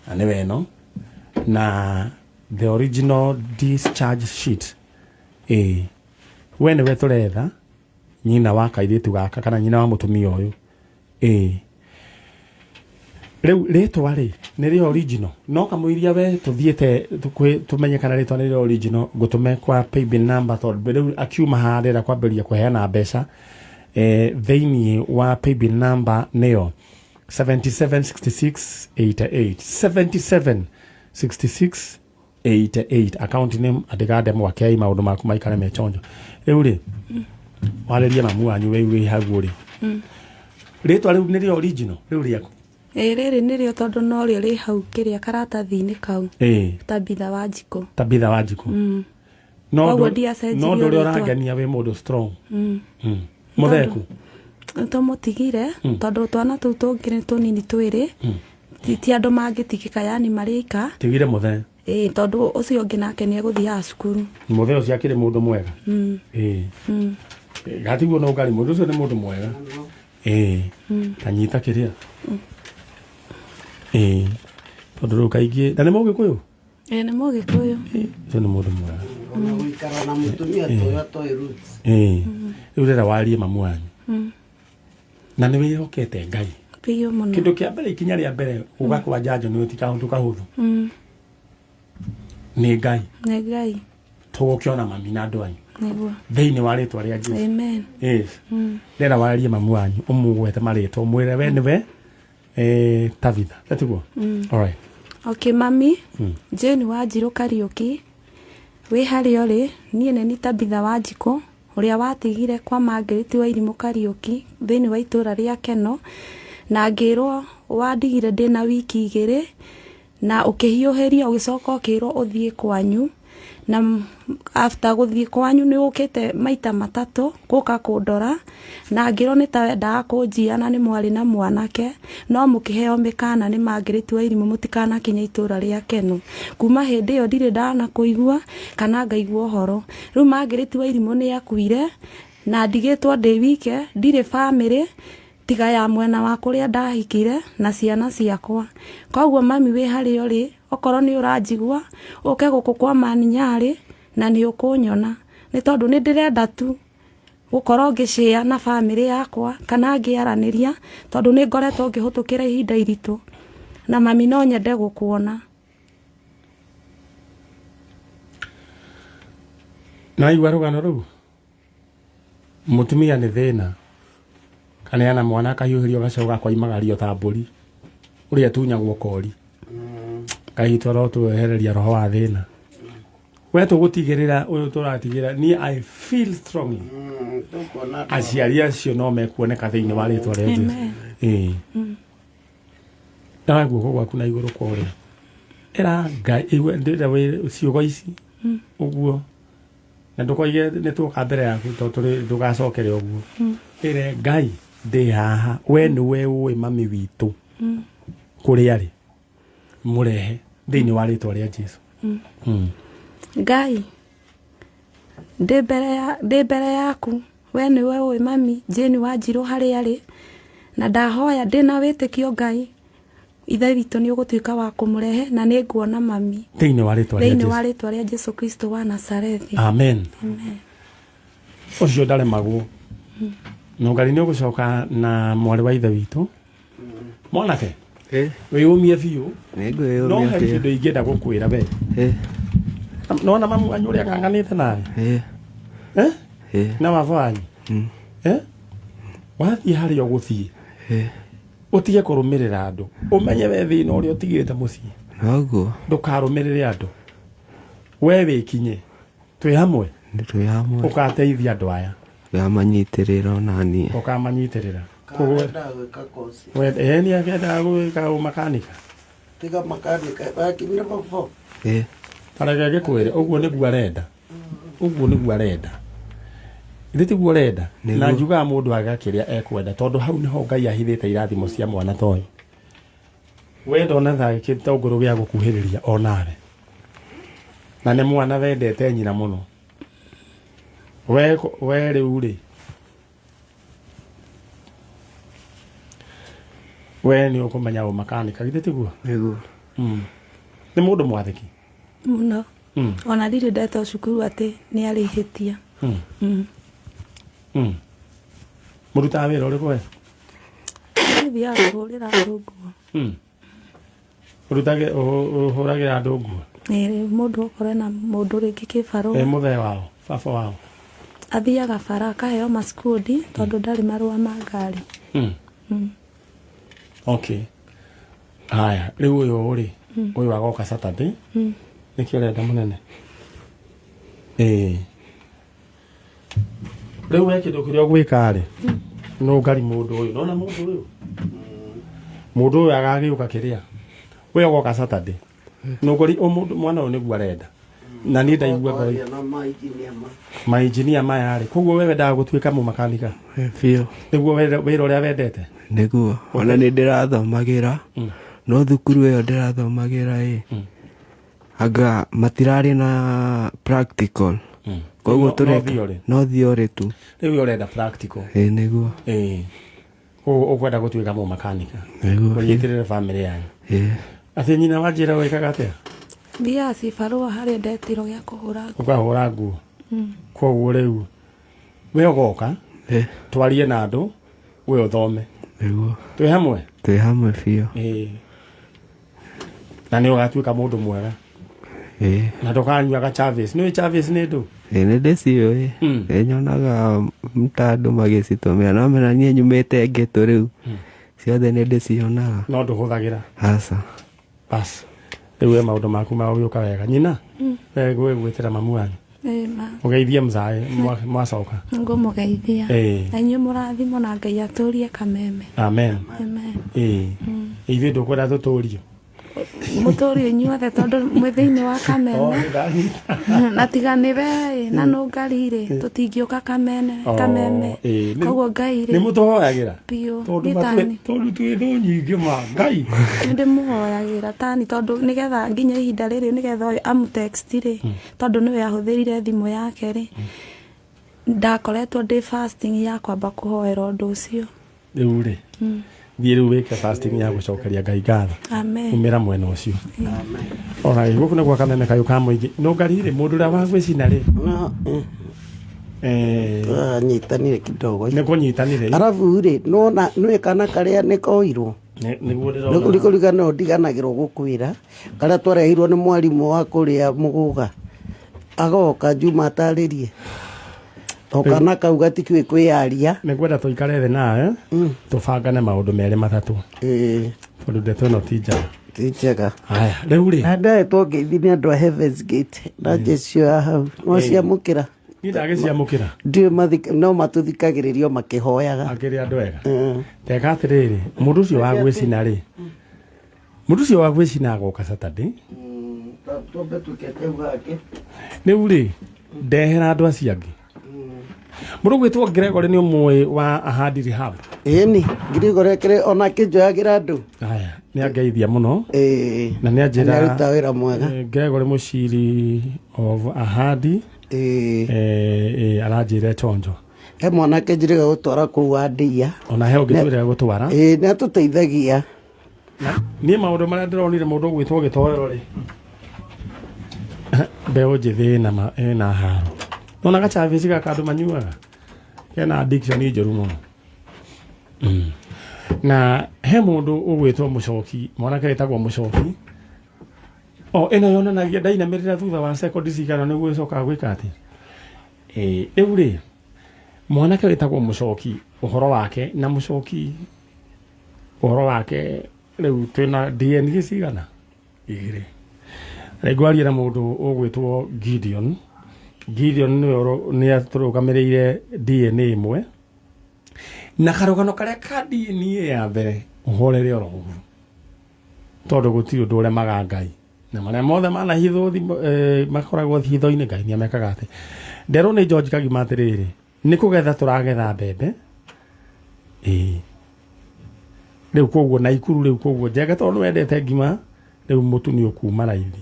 na nĩwe ĩno na the original discharge sheet. We nĩwe tũretha nyina wa kairĩtu gaka kana nyina wa mũtumia ũyũ. Rĩu rĩtwa rĩ nĩ rĩa original, no kamũiria we tũthiĩte tũmenye kana rĩtwa nĩ rĩa original, ngũtũme kwa paybill number, tondũ rĩu akiuma haha ndĩrenda kwambĩrĩria kũheana mbeca. Thĩinĩ wa paybill number nĩyo 776688, 776688, account name andĩka Ndemwa K, maũndũ maku maikare me chonjo. Rĩu rĩ warĩrie mamu wanyu wĩ hau rĩ, rĩtwa rĩu nĩ rĩa original rĩu rĩaku? Rĩrĩ nĩrĩo, tondũ norĩo rĩ hau kĩrĩa karatathi-inĩ kau. Tabitha Wanjikũ. Tabitha Wanjikũ. No Koguo ndiacenjirio no ndũrĩ rĩtwa. ũrangenia, wĩ mũndũ strong. Mũtheku. Tũmũtigire tondũ twana tũu tũngĩ nĩ tũnini twĩrĩ, ti andũ mangĩtigĩka, yani marĩ ika. Tigire mũthee. Ĩĩ, tondũ ũcio ũngĩ nake nĩ egũthiaga cukuru. Mũthee ũcio akĩrĩ mũndũ mwega. Gatiguo no ngari mũndũ ũcio nĩ mũndũ mwega. Tanyita kĩrĩa. Tondũ rĩu kaingĩ na nĩ mũgĩkũyũ. Ĩĩ, nĩ mũgĩkũyũ. Ũcio nĩ mũndũ mwega. Ona gũikara na mũtumia toyo toĩ roots. Rĩu ndĩrenda warie mamu wanyu. Na nĩ wĩhokete Ngai. Biũ mũno. Kĩndũ kĩa mbere, ikinya rĩa mbere uga kwa njanjo nĩ ti kaũndũ kahũthũ. Nĩ Ngai. Nĩ Ngai. Tũgũkĩona mami na andũ anyu. Nĩguo. Thĩinĩ wa rĩtwa rĩa Jesu. Amen. Yes. Ndĩrenda warie mamu wanyu ũmũgwete marĩtwa ũmwĩre we nĩwe Tabitha. Etiguo? All right. Okay, mami. Jane Wanjirũ Kariũki, wĩ harĩa ũrĩ, niĩ nĩ ni Tabitha Wanjikũ Ũrĩa watigire kwa Margaret Wairimũ Kariũki thĩinĩ wa itũra rĩa Keno, na ngĩrwo wandigire ndĩna wiki 2 na ũkĩhiũhĩria ũgĩcoka ũkĩrwo ũthiĩ kwanyu, na after gũthiĩ kwanyu nĩ ũkĩte maita 3 gũka kũndora, na ngĩrwo nĩ ta wendaga kũnjia na nĩ mwarĩ na mwanake, no mũkĩheo mĩkana nĩ Margaret Wairimũ mũtikanakinye itũra rĩa Keno. Kuma hĩndĩ ĩyo ndirĩ ndanakũigua kana ngaigua ũhoro. Rĩu Margaret Wairimũ nĩ akuire na ndigĩtwo ndĩ wike, ndirĩ bamĩrĩ tiga ya mwena wa kũrĩa ndahikire na ciana ciakwa. Koguo mami wĩ harĩa ũrĩ, okorwo nĩ ũranjigua ũke gũkũ kwa Maninyarĩ na nĩ ũkũnyona, nĩ tondũ nĩ ndĩrenda tu gũkorwo ngĩcĩa na bamĩrĩ yakwa kana ngĩaranĩria, tondũ nĩ ngoretwo ngĩhũtũkĩra ihinda iritũ, na mami no nyende gũkuona. Na igua rũgano rũu, mũtumia nĩ thĩna, kaneana mwana akahiũhĩrio gacaũ gakoimagario ta mbũri ũrĩa ĩtunyagwo kori. Ngai witũ arotwehereria roho wa thĩna. We tũgũtigĩrĩra ũyũ tũratigĩra, niĩ I feel strongly aciari acio no mekuoneka thĩinĩ wa rĩtwa rĩa Jesu. Ĩĩ. Ndara guoko gwaku na igũrũ kwa ũrĩa ĩra Ngai igue ndĩrenda wĩ ciugo ici ũguo, na ndũkoige nĩ tuoka mbere yaku tondũ tũrĩ ndũgacokere ũguo. Ĩre Ngai ndĩ haha, we nĩwe ũĩ mami witũ kũrĩa arĩ, mũrehe thĩinĩ wa rĩtwa rĩa Jesu. Ngai ndĩ mbere yaku, we nĩwe ũĩ mami Jane Wanjirũ harĩa arĩ, na ndahoya ndĩna wĩtĩkio Ngai Ithe witũ nĩ ũgũtuĩka wa kũmũrehe na nĩ nguona mami thĩinĩ wa rĩtwa rĩa thĩinĩ Jesu. wa rĩtwa rĩa Jesu Kristo wa Nazarethi. Amen. Amen. Ũcio ndaremagwo. No Ngai nĩ ũgũcoka na mwarĩ wa ithe witũ mwanake wĩyũmie biũ, Nĩ no ngwĩyũmia he biũ. kĩndũ ingĩenda gũkwĩra we. Nona mamu wanyu ũrĩa ng'ang'anĩte nawe na baba wanyu, wathiĩ harĩa ũgũthiĩ ũtige kũrũmĩrĩra andũ, ũmenye we thĩna ũrĩa ũtigĩte mũciĩ. Noguo. Ndũkarũmĩrĩre andũ, we wĩkinye, twĩ hamwe, Twĩ hamwe. ũgateithia andũ aya, Ngamanyitĩrĩra ona niĩ. ũkamanyitĩrĩra. Karenda gwĩka kosi. Nĩ akendaga gwĩka ũmakanika. Tiga makanika wakinyire babo. Tareke ngĩkwĩre ũguo nĩguo arenda, ũguo nĩguo arenda, ithe tiguo ũrenda. Na njugaga mũndũ aga kĩrĩa ekwenda, tondũ hau nĩho Ngai ahithĩte irathimo cia mwana ta ũyũ. Wenda ona thaa gĩtũngũrũ gĩa gũkuhĩrĩria onawe, na nĩ mwana wendete nyina mũno. We rĩu rĩ, we nĩ ũkũmenya ũmakanika, githĩ tiguo? Nĩguo. Nĩ mũndũ mwathĩki mũno. Ona ndirĩ ndetwo cukuru atĩ nĩ arĩ ihĩtia. Mũrutaga wĩra ũrĩkũ we? Thiaga kũhũrĩra andũ nguo. Ũrutage ũhũragĩra andũ nguo? Ĩĩ, mũndũ okorwo ena mũndũ rĩngĩ kĩbarũa. Mũthee wao, baba wao athiaga bara akaheo masikundi tondũ ndarĩ marũa ma ngari. Okay. Haya, rĩu ũyũ rĩ, ũyũ agoka Saturday. Nĩkĩ ũrenda mũnene? Ĩĩ. Rĩu we kĩndũ kĩrĩa ũgwĩka rĩ, no ngari mũndũ ũyũ. Nona mũndũ ũyũ? Mũndũ ũyũ agagĩũka kĩrĩa? We ũgoka Saturday. Nũngori mũndũ mwana ũyũ nĩguo arenda. Na niĩ ndaigua ngoro. Na mainjinia ma. Mainjinia maya rĩ, koguo we wendaga gũtuĩka mũmakanika? Biũ. Nĩguo wĩra ũrĩa wendete? Nĩguo. Ona nĩ ndĩrathomagĩra, no thukuru ĩyo ndĩrathomagĩra ĩ, anga matirarĩ na practical. Koguo No tũreka theory. no theory tu. Rĩu ũrenda practical. Ĩĩ nĩguo. Ĩĩ. Koguo ũkwenda gũtuĩka mũmakanika. Nĩguo. Ũnyitĩrĩre bamĩrĩ yanyu. Ĩĩ. Atĩ nyina wa njĩra wĩkaga atĩa? Thiaga cibarũa harĩa ndetirwo gĩa kũhũra nguo. Ũkahũra nguo. Koguo rĩu we ũgoka twarie na andũ, we ũthome. Nĩguo. Twĩ hamwe? Twĩ hamwe biũ. Ĩĩ. Na nĩ ũgatuĩka mũndũ mwega. Ĩĩ. Na ndũkanyuaga Chavis. Nĩũĩ Chavis nĩ ndũ? Ĩĩ nĩ ndĩciũĩ. Ĩĩ nyonaga ta andũ magĩcitũmĩra, no mena niĩ nyumĩte ngetũ rĩu. Ciothe nĩ ndĩcionaga. No ndũhũthagĩra. Aca. Bas. Rĩu we maũndũ maku magũgĩũka wega. Nyina, we gwĩtĩra mamu wanyu. Ĩĩ ma. Ũgeithie mzae mwacoka. Ngũmũgeithia. Ĩĩ. Na inyuĩ mũrathimwo na Ngai atũrie kameme. Amen. Amen. Ĩĩ. Ithuĩ ndũkwenda tũtũrio. Mũtũrio inyuothe tondũ mwĩ thĩinĩ wa Oh, kameme. nĩndanyita. Na tiga nĩ we ĩ, na nũngari rĩ, tũtingĩũka kamene Oh, kameme. ĩĩ. Koguo Ngai Nĩ rĩ, mũtũhoyagĩra. biũ. Tondũ Nĩ matue- tani. tondũ twĩ thũ nyingĩ ma Ngai. Nĩ ndĩmũhoyagĩra tani tondũ nĩgetha nginya ihinda rĩrĩ nĩgetha ũyũ amũtext rĩ, tondũ nĩwe ahũthĩrire thimũ yake rĩ, ndakoretwo ndĩ fasting ya kwamba kũhoera ũndũ ũcio. Rĩu rĩ, thiĩ rĩu wĩke fasting ya gũcokeria Ngai ngatho. Amen. Umĩra mwena ũcio. Ona gũkũ nĩ gwa kameme kayũ ka mũingĩ. Nũngari rĩ, mũndũ ũrĩa wa gwĩcina rĩ, No, eh, twanyitanire kidogo. nĩ kũnyitanire. Arabu rĩ, nĩwona nĩũĩ kana karĩa nĩ koirwo Nĩguo ndĩrona. nĩkũrigana ndiganagĩrwo gũkwĩra karĩa twareheirwo nĩ mwarimũ wa kũrĩa mũgũga agoka Juma atarĩrie o kana kau gatikĩũĩ kwĩyaria. Nĩ ngwenda tũikare thĩ nawe tũbangane maũndũ merĩ matatũ Ĩĩ, tondũ ndeto ĩno ti njega. ti njega. Haya, rĩu rĩ, Na ndahetwo ngeithi nĩ andũ a Heavens Gate na njecio ya hau no ciamũkĩra niĩ ndagĩciamũkĩra. ndiũĩ no matũthikagĩrĩrio makĩhoyaga. Akĩrĩ andũ ega. Teka atĩrĩrĩ, mũndũ ũcio wa gwĩcina rĩ, mũndũ ũcio wa gwĩcina agoka Saturday. Twambe tũkete hau hangĩ. Rĩu rĩ, ndehera andũ acio angĩ. Mũndũ ũgwĩtwo Gregory nĩ ũmwe wa Ahadi Rehab. Ĩni Gregory kĩrĩ ona kĩnjoyagĩra andũ. Haya, nĩ angeithia mũno Ĩĩ. na nĩ anjĩra Nĩaruta wĩra mwega. Gregory Mũciri of Ahadi Ĩĩ. Aranjĩra chonjo. He mwanake njĩrĩga gũtwara kũu wa ndĩa. Ona he ũngĩ twĩrĩga gũtwara. Ĩĩ nĩ atũteithagia. Na niĩ maũndũ marĩa ndĩronire mũndũ ũgwĩtwo gĩtoero rĩ, mbeũ njĩthĩ ĩna haro. Nona gachabici gaka andũ manyuaga kena addiction njũru mũno. Na he mũndũ ũgwĩtwo Mũcoki, mwanake wĩtagwo Mũcoki. O ĩno yonanagia ndainamĩrĩra thutha wa sekondi cigana nĩguo ĩcokaga gwĩka atĩ. Rĩu rĩ, mwanake wĩtagwo Mũcoki ũhoro wake na Mũcoki ũhoro wake rĩu twĩna DNA cigana igĩrĩ. Rĩngĩ warie na mũndũ ũgwĩtwo Gideon. Gideon nĩwe nĩ atũrũgamĩrĩire DNA ĩmwe na karũgano karĩa ka DNA ya mbere ũhorere oro ũguo tondũ gũtirĩ ũndũ ũremaga Ngai na marĩa mothe manahithwo makoragwo hitho-inĩ Ngai nĩamekaga atĩ. Nderwo nĩ George Kagima atĩrĩrĩ, nĩ kũgetha tũragetha mbembe. Ĩĩ. Rĩu koguo Naikuru rĩu koguo Njenga tondũ nĩwendete ngima rĩu mũtu nĩ ũkuma raithi.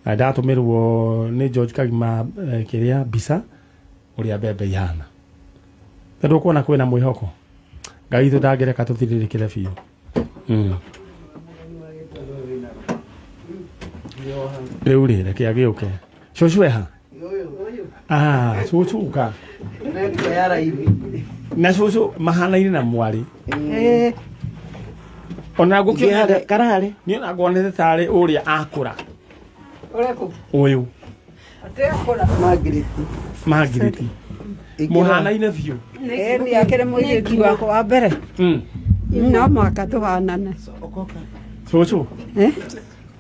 Na ndatũmĩrwo nĩ George Kagima kĩrĩa mbica ũrĩa mbembe ihana. Tondũ ũkuona kwĩna mwĩhoko. Ngai witũ ndangĩreka tũthirĩrĩkĩre biũ. Rĩu rĩ, reke agĩũke. Cũcũ eha? Ah, cũcũ ũka. Ya raithi. Na cũcũ mahanaine na mwarĩ. Ona ngũkĩona Kararĩ. niĩ ona nguonete tarĩ ũrĩa akũra. Ũyũ. Margaret. Margaret. Mũhanaine biũ. Ĩĩ akĩrĩ mũirĩtu wakwa wa mbere. No mũhaka tũhanane. Cũcũ.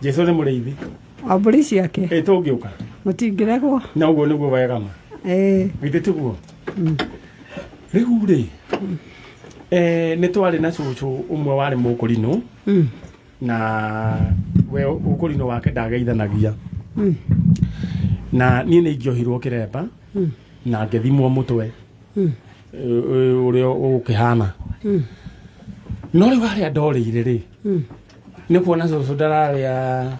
Jesu nĩ mũrĩithi. Wa mbũri ciake. Ĩ tũngĩũka. Mũtingĩregwo. Na ũguo nĩguo wega ma. Ĩĩ. Githĩ tiguo? Rĩu rĩ, nĩ twarĩ na cũcũ ũmwe warĩ mũkũrinũ na we ũkũrinũ wake ndageithanagia. Na niĩ nĩ ingĩohirwo kĩremba na ngĩthimwo mũtwe ũrĩa ũgũkĩhana. No rĩu harĩa ndorĩire rĩ, nĩ kuona cũcũ ndararĩa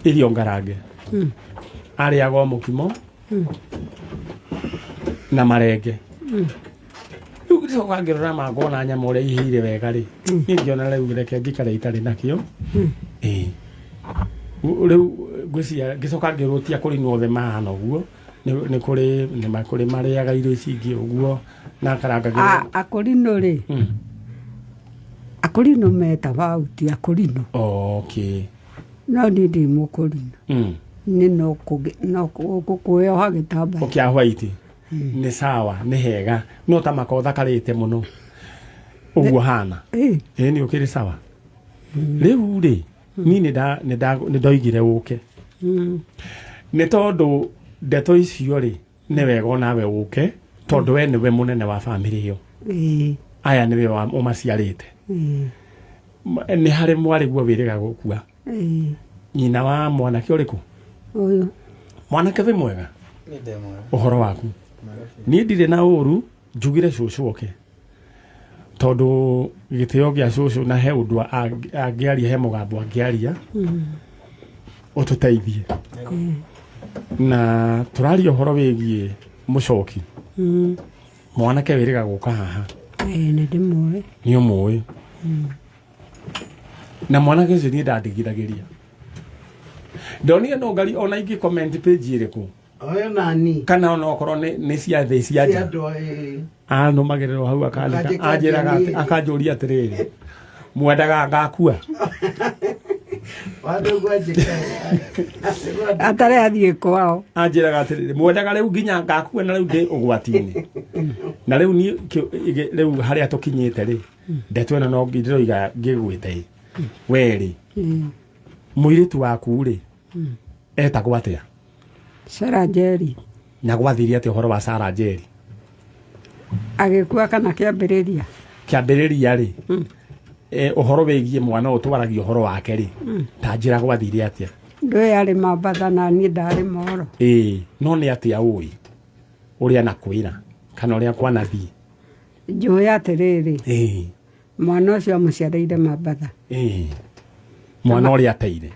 irio ngarange. Arĩaga o mũkimo na marenge. Rĩu ngĩcoka ngĩrora ma ngona nyama ũrĩa ihĩire wega rĩ, niĩ ngĩona rĩu reke njikare itarĩ nakĩo. Ĩĩ. Rĩu ngwĩciria ngĩcoka ngĩrwo ti akũrinũ othe mahana ũguo. Nĩ kũrĩ nĩ kũrĩ marĩaga irio ici ingĩ ũguo na karangagĩra. Akũrinũ rĩ. Akũrinũ metagwo auti akũrinũ. Okay. No niĩ ndĩ mũkũrinũ. Nĩ no kwĩyoha gĩtambaya. Ũkĩa white. Nĩ sawa, nĩ hega. No ta maka ũthakarĩte mũno. Ũguo hana. Ĩĩ nĩ ũkĩrĩ sawa. Rĩu rĩ, niĩ nĩ ndoigire ũke. Nĩ tondũ Ndeto icio rĩ, nĩ wega onawe ũke, tondũ we nĩwe mũnene wa bamĩrĩ ĩyo. Ĩĩ. Aya nĩwe ũmaciarĩte. Ĩĩ. Nĩ harĩ mwarĩ guo wĩrĩga gũkua. Ĩĩ. Nyina wa mwanake ũrĩkũ? Ũyũ. Mwanake wĩ mwega? Ũhoro waku? Niĩ ndirĩ na ũru, njugire cũcũ oke, tondũ gĩtĩo gĩa cũcũ na he ũndũ angĩaria, he mũgambo angĩaria ũtũteithie. Na tũraria ũhoro wĩgiĩ mũcoki, mwanake wĩrĩga gũka haha. Ĩĩ, nĩ ndĩmũĩ. Nĩ ũmũĩ? Na mwanake ũcio niĩ ndandigithagĩria, ndonire no ngari ona ingĩ comment page ĩrĩkũ. Ũyũ nani. Kana ona okorwo nĩ cia thĩ cia nja. Cia andũ, ĩĩ. Anũmagĩrĩrwo hau akandĩka. Ũkanjĩka Anjĩraga atĩa niĩ? Akanjũria atĩrĩrĩ, mwendaga ngakua? Wandũ gwanjĩka. Atarĩ athiĩ kwao. Anjĩraga atĩrĩrĩ, mwendaga rĩu nginya ngakua, na rĩu ndĩ ũgwati-inĩ, na rĩu niĩ rĩu harĩa tũkinyĩte rĩ, ndeto ĩno no ndĩroiga ngĩgwĩte ĩ we rĩ, mũirĩtu waku rĩ, etagwo atĩa? Sarah Njeri. Na gwathire atĩa ũhoro wa Sarah Njeri? Agĩkua kana kĩambĩrĩria? Kĩambĩrĩria rĩ, ũhoro wĩgiĩ mwana ũyũ twaragia ũhoro wake rĩ, ta njĩra gwathire atĩa? Ndũĩ arĩ Mambatha na niĩ ndarĩ Moro. Ĩĩ, no nĩ atĩa ũĩ ũrĩa nakwĩra kana ũrĩa kwanathiĩ? Njũĩ atĩrĩrĩ, mwana ũcio amũciarĩire Mambatha. Ĩĩ, mwana ũrĩa ateire,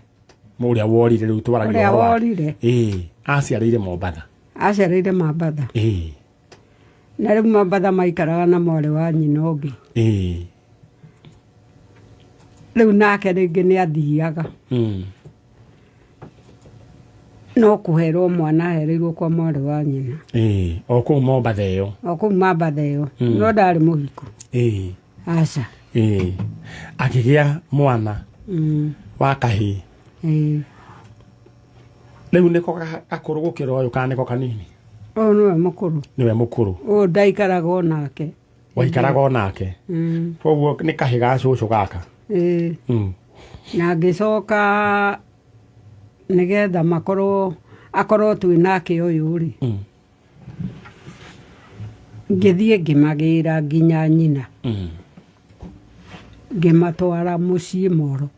ũrĩa worire rĩu twaragia Ũrĩa ũhoro wake. worire. Ĩĩ, aciarĩire Mombatha. Aciarĩire Mambatha. Na rĩu Mambatha maikaraga na mwarĩ wa nyina ũngĩ. Rĩu nake rĩngĩ nĩ athiaga. No kũherwo mwana ahereirwo kwa mwarĩ wa nyina. Ĩĩ, o kũu Mombatha ĩyo. O kũu Mambatha ĩyo. No ndarĩ mũhiku. Aca. Ĩĩ, akĩgĩa mwana wa kahĩĩ. Rĩu nĩko gakũrũ gũkĩra ũyũ kana nĩko kanini? Ũyũ nĩwe mũkũrũ. Nĩwe mũkũrũ. Ũyũ ndaikaraga o nake. Waikaraga o nake. Koguo nĩ kahĩ ga cũcũ gaka. Ĩĩ. Na ngĩcoka nĩgetha makorwo akorwo twĩ nake ũyũ rĩ, ngĩthiĩ ngĩmagĩra nginya nyina. Ngĩmatwara mũciĩ Moro.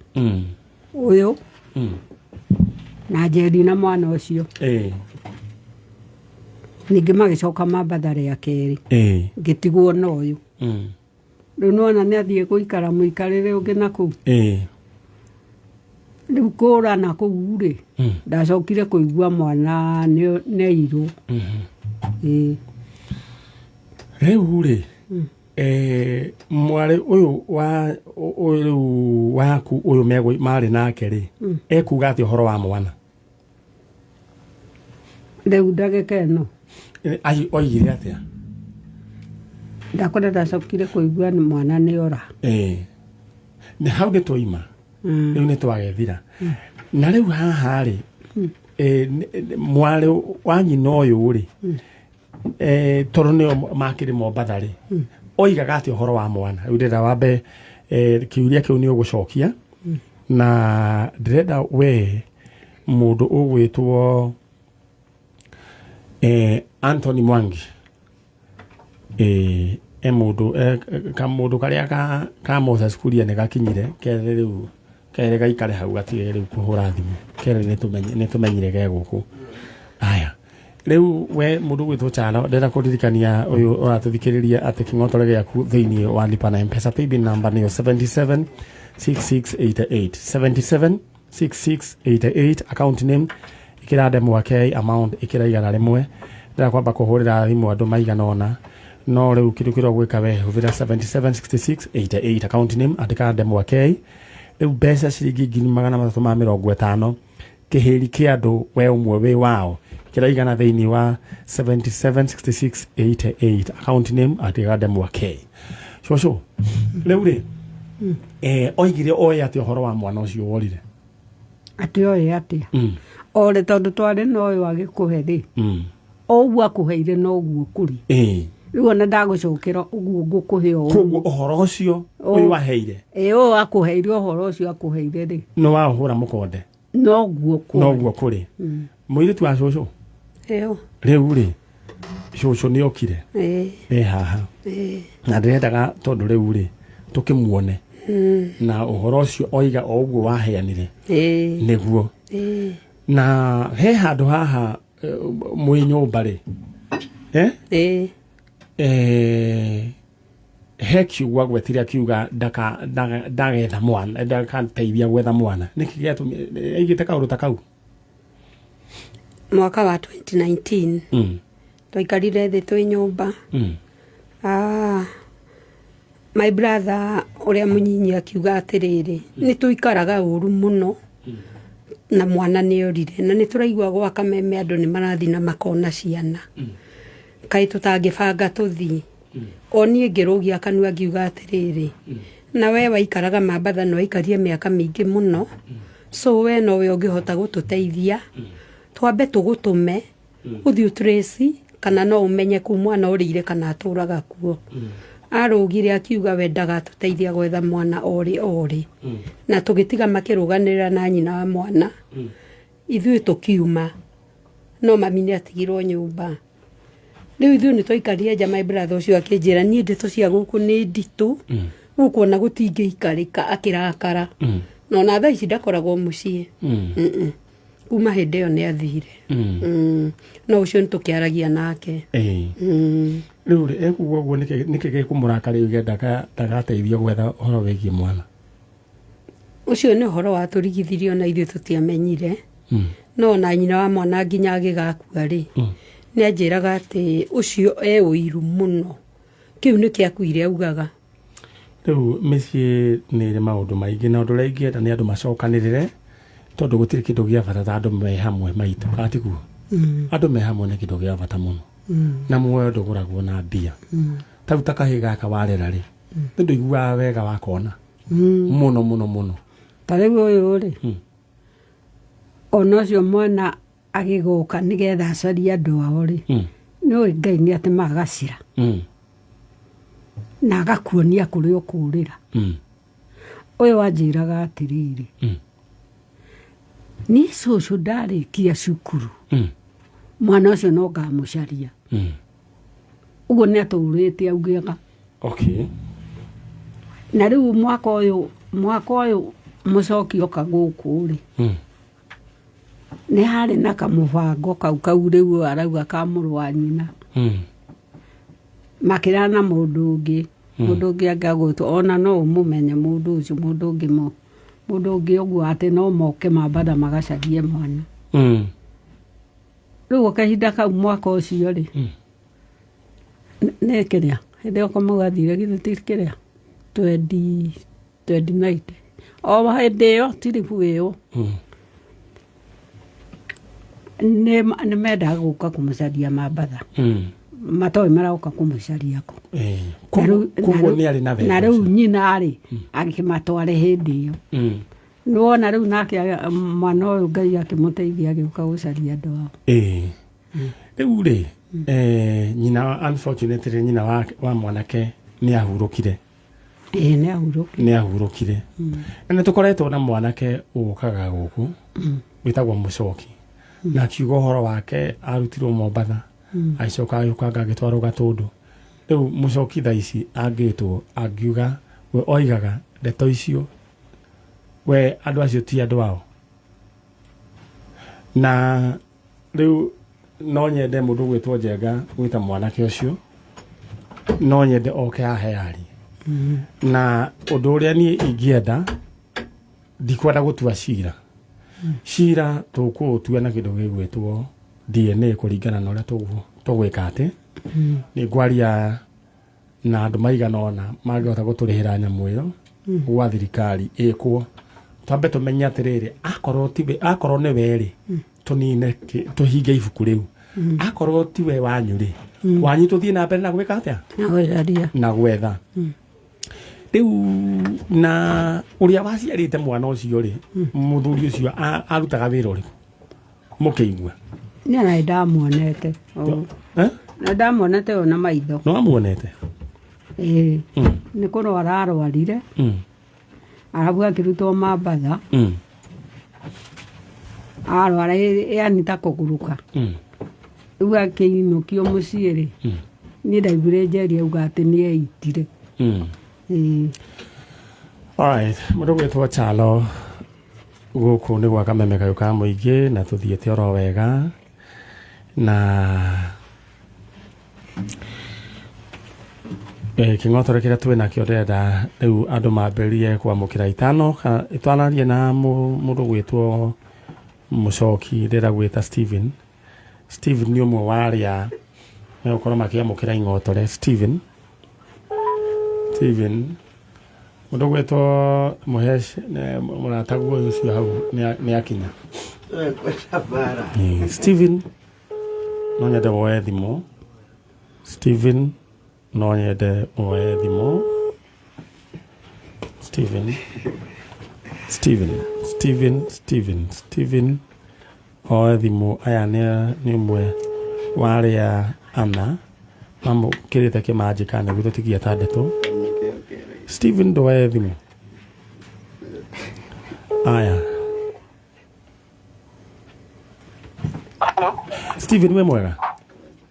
Ũyũ na Njeri na mwana ũcio. Ningĩ magĩcoka Mambatha rĩa kerĩ. Ngĩtigwo na ũyũ. Rĩu nĩwona nĩ athiĩ gũikara mũikarĩre ũngĩ na kũu. Rĩu kũra na kũu rĩ, ndacokire kũigua mwana nĩ airwo. Ĩĩ. Rĩu rĩ, mwarĩ ũyũ wa ũyũ rĩu waku ũyũ marĩ nake rĩ, ekuga atĩa ũhoro wa mwana? Rĩu ndagĩka ĩno. Oigire atĩa? Ndakora ndacokire kũigua nĩ mwana nĩ ora. Nĩ hau nĩ twaima. Rĩu nĩ twagethira. Na rĩu haha rĩ, mwarĩ wa nyina ũyũ rĩ, tondũ nĩo makĩrĩ Mombatha rĩ, oigaga atĩa ũhoro wa mwana? Rĩu ndĩrenda wambe, kĩũria kĩu nĩ ũgũcokia. Na ndĩrenda we mũndũ ũgwĩtwo Anthony Mwangi, e mũndũ, kamũndũ karĩa ka Moses Kuria nĩ gakinyire kere rĩu, kere gaikare hau gatige rĩu kũhũra thimũ, kere nĩ tũmenyire ge gũkũ. Aya, rĩu we mũndũ ũgwĩtwo Chalo, ndĩrenda kũririkania ũyũ ũratũthikĩrĩria atĩ kĩng'otore gĩaku thĩinĩ wa Lipa na M-Pesa paybill number nĩyo 77 6688, 77 6688, account name ĩkĩra ndemwa K, amount ĩkĩra 100. Ndĩrenda kwamba kũhũrĩra thimũ andũ maigana ũna, no rĩu kĩndũ kĩrĩa ũgwĩka we hũthĩra 77 66 88, account name andĩka ndemwa K, rĩu mbeca ciringi 350,000, kĩhĩri kĩa andũ we ũmwe wĩ wao kĩraigana thĩinĩ wa 77 66 88, account name andĩka ndemwa K. Cũcũ, rĩu rĩ, oigire oĩ atĩ ũhoro wa mwana ũcio worire? Atĩ oĩ atĩa? Ore tondũ twarĩ na ũyũ agĩkũhe rĩ, o ũguo akũheire noguo kũrĩ. Rĩu ona ndagũcokera ũguo ngũkũhe o ũguo. Koguo ũhoro ũcio ũyũ waheire? Ĩĩ, ũyũ akũheire, ũhoro ũcio akũheire rĩ, nĩ waũhũra mũkonde? Noguo kũrĩ. Noguo kũrĩ. Mũirĩtu wa cũcũ? Ĩyo. Rĩu rĩ cũcũ nĩ okire. Ĩĩ. E haha. Ĩĩ. Na ndĩrendaga tondũ rĩu rĩ tũkĩmuone na ũhoro ũcio oiga o ũguo waheanire. Ĩĩ. Nĩguo. Ĩĩ. Na he handũ haha mwĩ nyũmba rĩ, eh? Ĩĩ. He kiugo agwetire akiuga ndagetha mwana, ndakateithia gwetha mwana. Nĩkĩ gĩatũmire aigĩte kaũndũ ta kau? Mwaka wa 2019 twaikarire thĩ twĩ nyũmba. My brother ũrĩa mũnyinyi akiuga atĩrĩrĩ, nĩ tũikaraga ũru mũno na mwana nĩ orire, na nĩ tũraigua gwa Kameme andũ nĩ marathiĩ na makona ciana. Kaĩ tũtangĩbanga tũthiĩ. O niĩ ngĩrũgia kanua ngiuga atĩrĩrĩ, na we waikaraga Mambatha na waikarie mĩaka mĩingĩ mũno, so we nowe ũngĩhota gũtũteithia, twambe tũgũtũme ũthiĩ ũtrace kana no ũmenye kũu mwana ũrĩire kana atũraga kuo. Arũgire akiuga we ndagatũteithia gwetha mwana orĩ orĩ. Na tũgĩtiga makĩrũganĩrĩra na nyina wa mwana. Ithuĩ tũkiuma, no mami nĩ atigirwo nyũmba. Rĩu ithuĩ nĩ twaikarire nja, my brother ũcio akĩnjĩra niĩ ndeto cia gũkũ nĩ nditũ, gũkũ ona gũtingĩikarĩka, akĩrakara. Na ona thaa ici ndakoragwo mũciĩ. Kuma hĩndĩ ĩyo nĩ athire. No ũcio nĩ tũkĩaragia nake. Rĩu rĩ ekuga ũguo nĩkĩ gĩkũmũrakaria ndagateithio gwetha ũhoro wĩgiĩ mwana? Ũcio nĩ ũhoro watũrigithirio na ithuĩ tũtiamenyire. No na nyina wa mwana nginya agĩgakua rĩ, nĩ anjĩraga atĩ ũcio e ũiru mũno. Kĩu nĩ kĩakuire augaga. Rĩu mĩciĩ nĩ ĩrĩ maũndũ maingĩ, na ũndũ ũrĩa ingĩenda nĩ andũ macokanĩrĩre, tondũ gũtirĩ kĩndũ gĩa bata ta andũ me hamwe maitũ, kana tiguo? Andũ me hamwe nĩ kĩndũ gĩa bata mũno. Na muoyo ndũgũragwo na mbia. Ta rĩu ta kahĩĩ gaka warera rĩ, nĩ ndũiguaga wega wakona. Mũno mũno mũno. Ta rĩu ũyũ rĩ, ona ũcio mwana agĩgoka nĩgetha acarie andũ ao rĩ, nĩũĩ Ngai nĩ atemaga gacĩra. Na agakuonia kũrĩa ũkũrĩra. Ũyũ wanjĩraga atĩrĩrĩ, niĩ cũcũ ndarĩkia cukuru, mwana ũcio no ngamũcaria. Ũguo nĩ atũrĩte augaga. Okay. Na rĩu mwaka ũyũ mũcoki oka gũkũ rĩ, nĩ harĩ na kamũbango kau rĩu arauga ka mũrũ wa nyina. Makĩra na mũndũ ũngĩ, mũndũ ũngĩ angĩagwĩtwo ona no ũmũmenye mũndũ ũcio, mũndũ ũngĩ ũguo atĩ no moke Mambatha magacarie mwana. Rĩu kahinda kau mwaka ũcio rĩ, nĩ kĩrĩa hĩndĩ ĩyo Kamau athire githĩ ti kĩrĩa 2029 o hĩndĩ ĩyo tiribu ĩyo nĩ mendaga gũka kũmũcaria Mambatha. Matoĩ maroka kũmũcaria kũ. Koguo nĩ arĩ na wendo. Na rĩu nyina rĩ agĩkĩmatware hĩndĩ ĩyo. Nĩwona rĩu nake mwana ũyũ Ngai akĩmũteithia agĩũka gũcaria andũ ao. Rĩu rĩ, nyina unfortunately nyina wa mwanake nĩ ahurũkire. Ĩĩ nĩ ahurũkire. Na nĩ tũkoretwo na mwanake ũkaga gũkũ wĩtagwo Mũcoki. Na akiuga ũhoro wake arutirwo Mombatha, agĩcoka agĩũka agĩtwarwo Gatũndũ. Rĩu Mũcoki thaa ici angĩtwo angiuga we oigaga ndeto icio we andũ acio ti andũ ao. Na rĩu no nyende mũndũ gwĩtwo Njenga gwĩta mwanake ũcio, no nyende oke haha yarie. Na ũndũ ũrĩa niĩ ingĩenda, ndikwenda gũtua cira. Cira tũkũũtua na kĩndũ gĩgwĩtwo DNA kũringana na ũrĩa tũgwĩka atĩ. Nĩ ngwaria na andũ maigana ũna mangĩhota gũtũrĩhĩra nyamũ ĩyo gwa thirikari ĩkwo. Twambe tũmenye atĩrĩrĩ, akorwo nĩ we rĩ, tũnine tũhinge ibuku rĩu. Akorwo ti we wanyu rĩ, wanyu tũthiĩ na mbere na gwĩka atĩa? Na gwetha. Rĩu na ũrĩa waciarĩte mwana ũcio rĩ, mũthuri ũcio arutaga wĩra ũrĩkũ? Mũkĩigua? Niĩ na ndamuonete. Na ndamuonete ona maitho. No amuonete? Ĩĩ. Nĩ kũrwara arwarire. Arabu akĩrutwo Mambatha. Arwara yani ta kũguruka. Rĩu akĩinũkio mũciĩ rĩ, niĩ ndaiguire Njeri auga atĩ nĩ eitire. Ĩĩ. Alright, mũndũ gwĩtwo Chalo gũkũ nĩ gwa Kameme kayũ ka mũingĩ na tũthiĩte oro wega na kĩng'otore kĩrĩa twĩ nakĩo ndĩrenda rĩu andũ mambĩrĩrie kwamũkĩra itano twanarie na mũndũ gwĩtwo Mũcoki, ndĩrenda gwĩta Steven. Steven nĩ ũmwe wa arĩa megũkorwo makĩamũkĩra ing'otore. Steven, Steven mũndũ gwĩtwo Mũhesh, mũrataguo ũcio hau nĩ akinya. Kwenda mbara. Steven no nyende woe thimũ. Steven no nyende woe thimũ. Steven, Steven, Steven, Steven, Steven oe thimũ. Aya nĩ ũmwe wa arĩa ana mamũkĩrĩte kĩmanjĩka nĩguo tũtigie atandatũ. Steven, ndwoe thimũ. Aya, Steven, wĩ mwega?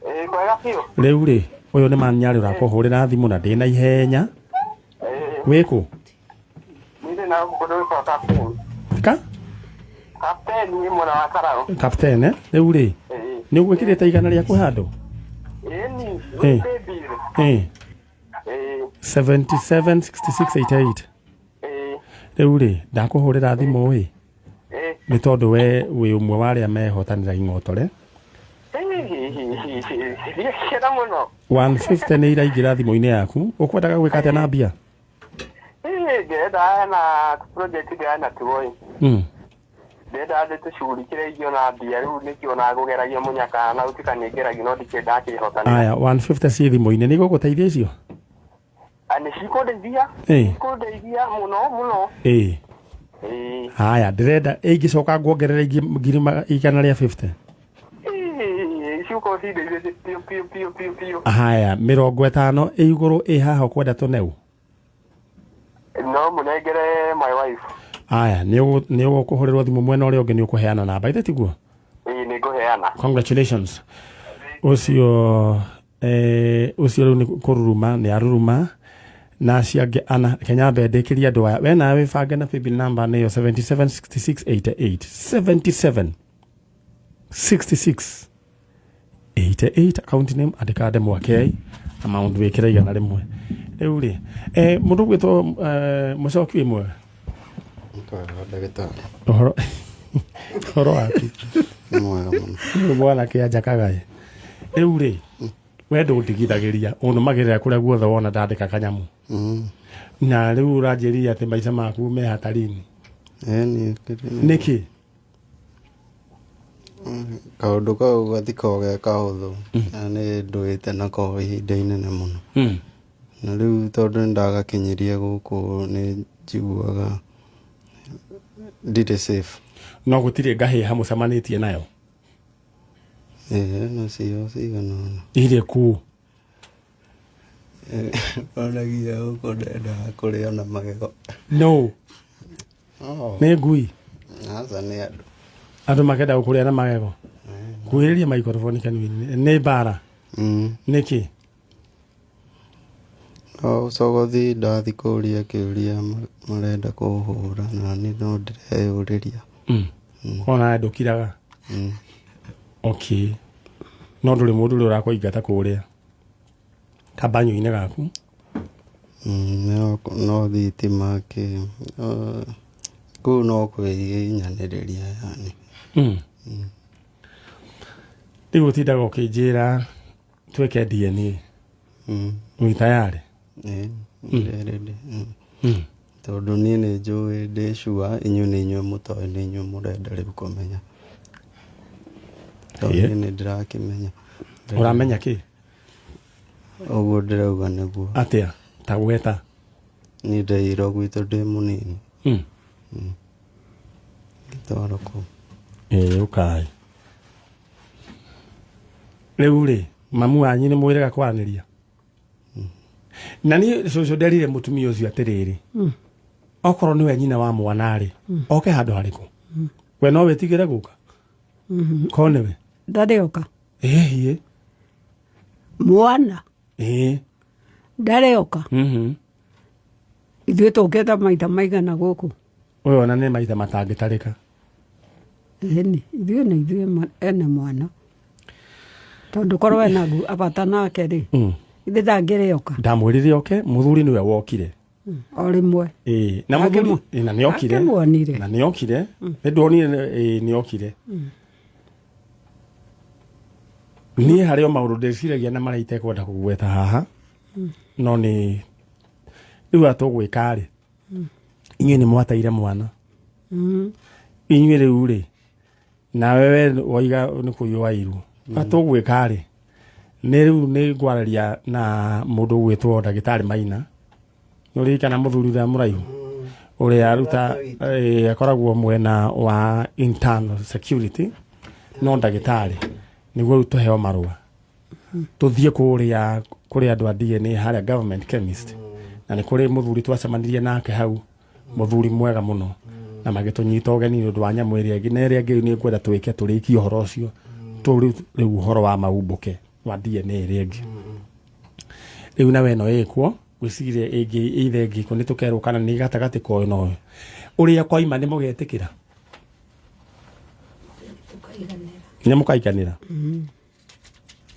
Kwega biũ. Rĩu rĩ, ũyũ nĩ manyarĩ ũrakũhũrĩra thimũ na ndĩna ihenya. Wĩkũ? Niĩ na kũndũ gwĩtagwo Kapteni. Ka? Kapteni nĩ mwena wa Karau. Kapteni, eh? Rĩu rĩ, nĩ ũgwĩkĩrĩte igana rĩaku handũ? Ĩni. 77 66 88. Rĩu rĩ, ndakũhũrĩra thimũ ĩ nĩ tondũ we wĩ ũmwe wa arĩa mehotanĩra ing'otore. Ndiakena mũno. 150 nĩ iraingĩra thimũ-inĩ yaku. Ũkwendaga gwĩka atĩa na mbia? Ndĩrenda na project ndĩrenda tuo. Ndĩrenda ndĩ tũcugurikĩre ingĩona mbia rĩu nĩkĩo na ngũgeragia mũnyaka na gũtuĩka nĩ ngeragia no ndikĩrĩ ndakĩhotana. Aya, 150 ciĩ thimũ-inĩ nĩ igũgũteithia icio? Nĩ cikũndeithia. Cikũndeithia mũno mũno. Haya, ndĩrenda ingĩcoka nguongerera ingĩ 150,000. Ciũkorwo cindeithĩtie biũ biũ biũ biũ biũ. Haya, 50 ĩ igũrũ ĩ haha ũkwenda tũneu? No mũnengere my wife. Aya, nĩ ũkũhũrĩrwo thimũ mwena ũrĩa ũngĩ, nĩ ũkũheana namba ithe tiguo? Ĩĩ, nĩ ngũheana. Congratulations. Ũcio ũcio rĩu nĩ kũruruma nĩ aruruma na acio angĩ ana. Kenya mbe ndĩkĩrie andũ aya. We nawe wĩbange na paybill number nĩyo 77 66 88, 77 66 88, account name andĩka Ndemwa K, amount wĩkĩre 100. Rĩu rĩ, mũndũ gwĩtwo Mũcoki, wĩ mwega? Ndagĩtarĩ. Ũhoro waku? Nĩ mwega mũno. Nĩ mwanake anjakagaĩ. Rĩu rĩ, we ndũndigithagĩria, ũnũmagĩrĩra kũrĩa guothe wona ndandĩka kanyamũ. Na rĩu ũranjĩrire atĩ maica maku me hatarini. Nĩkĩ? Kaũndũ kau gathikoragwo ge kahũthũ na nĩ ndũĩte nako ihinda inene mũno. Na rĩu tondũ nĩ ndagakinyirie gũkũ nĩ njiguaga ndirĩ safe. No gũtirĩ ngahĩha mũcemanĩtie nayo? Ĩĩ, nacio cigana ũna. Irĩkũ? Onagia gũkũ ndendaga kũrĩo na magego. No. Nĩ ngui? Aca, nĩ andũ. Andũ makenda gũkũrĩa na magego? Kuhĩrĩria maikroboni kanua-inĩ. Nĩ mbara? Nĩkĩ? No ũcogothi, ndathi kũria kĩũria marenda kũhũra na niĩ no ndĩreyũrĩria. Ona ndũkiraga? Okay. No ndũrĩ mũndũ ũrĩa ũrakũingata kũrĩa kambanyo-inĩ gaku? No thitima kĩ kũu no kwĩginyanĩrĩria yani. Rĩu ũtindaga ũkĩnjĩra twĩke DNA. Wĩ tayarĩ? Ĩĩ, ndĩ ready. Tondũ niĩ nĩ njũĩ ndĩ sure, inyuĩ nĩ inyuĩ mũtoĩ, nĩ inyuĩ mũrenda rĩu kũmenya. Tondũ niĩ nĩ ndĩrakĩmenya. Ũramenya kĩ? Ũguo ndĩrauga nĩguo. Atĩa? Ta gweta. Niĩ ndeirwo gwitũ ndĩ mũnini. Ngĩtwarwo kũu. Ĩĩ, ũkai. Rĩu rĩ, mamu wanyu nĩ mwĩrĩga kwaranĩria? Na niĩ cũcũ nderire mũtumia ũcio atĩrĩrĩ, okorwo nĩwe nyina wa mwana rĩ, oke handũ harĩkũ? We no wĩtigĩre gũka? Korwo nĩwe? Ndarĩoka. Ĩhiĩ. Mwana Ĩĩ. ndarĩoka. Ithuĩ tũkĩte maita maigana gũkũ? Ũyũ ona nĩ maita matangĩtarĩka. Ĩni ithuĩ nĩ ithuĩ ene mwana, tondũ korwo ena abata nake rĩ, ithe ndangĩrĩoka. Ndamwĩrire oke, mũthuri nĩwe wokire. O rĩmwe. Ĩĩ, na mũthuri na nĩokire. Akĩmuonire. Na nĩokire. Nĩ ndonire, ĩĩ, nĩokire. Niĩ harĩ o maũndũ ndĩciragia na marĩa itekwenda kũgweta haha, no nĩ rĩu atũgwĩka rĩ, inyuĩ nĩ mwateire mwana. Inyuĩ rĩu rĩ, nawe we waiga nĩ kũiywo wairwo. Atũgwĩka rĩ, nĩ rĩu nĩ ngwarĩria na mũndũ ũgwĩtwo ndagĩtarĩ Maina. Nĩ ũririkana mũthuri ũrĩa mũraihu ũrĩa aruta, akoragwo mwena wa internal security, no ndagĩtarĩ, nĩguo rĩu tũheo marũa tũthiĩ kũrĩa kũrĩ andũ a DNA harĩa government chemist, na nĩ kũrĩ mũthuri twacemanirie nake hau, mũthuri mwega mũno, na magĩtũnyita ũgeni nĩ ũndũ wa nyamũ ĩrĩa ĩngĩ na ĩrĩa ĩngĩ. Nĩ ngwenda twĩke tũrĩkie ũhoro ũcio, tũ rĩu ũhoro wa maumbũke wa DNA ĩrĩa ĩngĩ rĩu nawe ĩno ĩkwo gwĩciria ĩngĩ ithe ĩngĩ nĩ tũkerwo kana nĩ gatagatĩ ka ũyũ na ũyũ ũrĩa kwaima. Nĩ mũgetĩkĩra, nĩ mũkaiganĩra,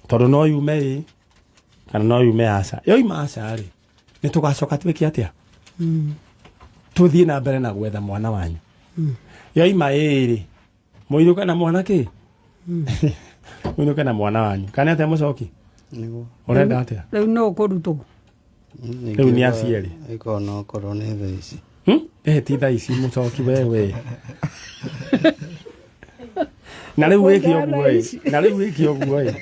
tondũ no yume ĩ kana no yume aca. Yoima aca rĩ, nĩ tũgacoka twĩke atĩa? Tũthiĩ na mbere na gwetha mwana wanyu. Yoima ĩ rĩ, mũinũke na mwana kĩ, mũinũke na mwana wanyu kana atĩa? Mũcoki, Nĩguo. ũrenda atĩa? Rĩu no kũrutwo. Rĩu nĩ aciari. Ĩkorwo no korwo nĩ thaa ici. Eh, ti thaa ici, mũcoki wewe. Na rĩu wĩke ũguo ĩ, na rĩu wĩke ũguo ĩ,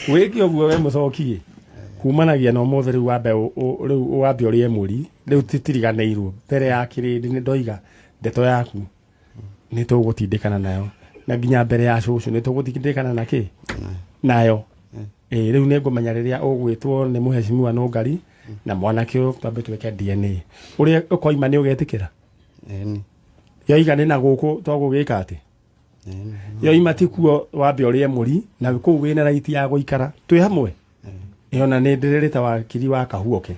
wĩke ũguo we mũcoki ĩ, kumanagia na ũmũthĩ rĩu wambe rĩu wambe ũrĩe mũri rĩu titiriganĩirwo mbere ya kĩrĩndĩ. Nĩ ndoiga ndeto yaku nĩ tũgũtindĩkana nayo, na nginya mbere ya cũcũ nĩ tũgũtindĩkana na kĩ nayo. Ĩ rĩu nĩ ngũmenya rĩrĩa ũgwĩtwo nĩ mũhecimiwa Nũngari na mwanake ũyũ, twambe twĩke DNA. Ũrĩa ũkoima nĩ ũgetĩkĩra? Ĩni. Yoiga nĩ na gũkũ twagũgĩka atĩ Ĩni. yoima ti kuo, wambe ũrĩe mũri na kũu wĩna right ya gũikara twĩ hamwe. Ĩ ona nĩ ndĩrĩrĩte wakiri wa Kahuoke.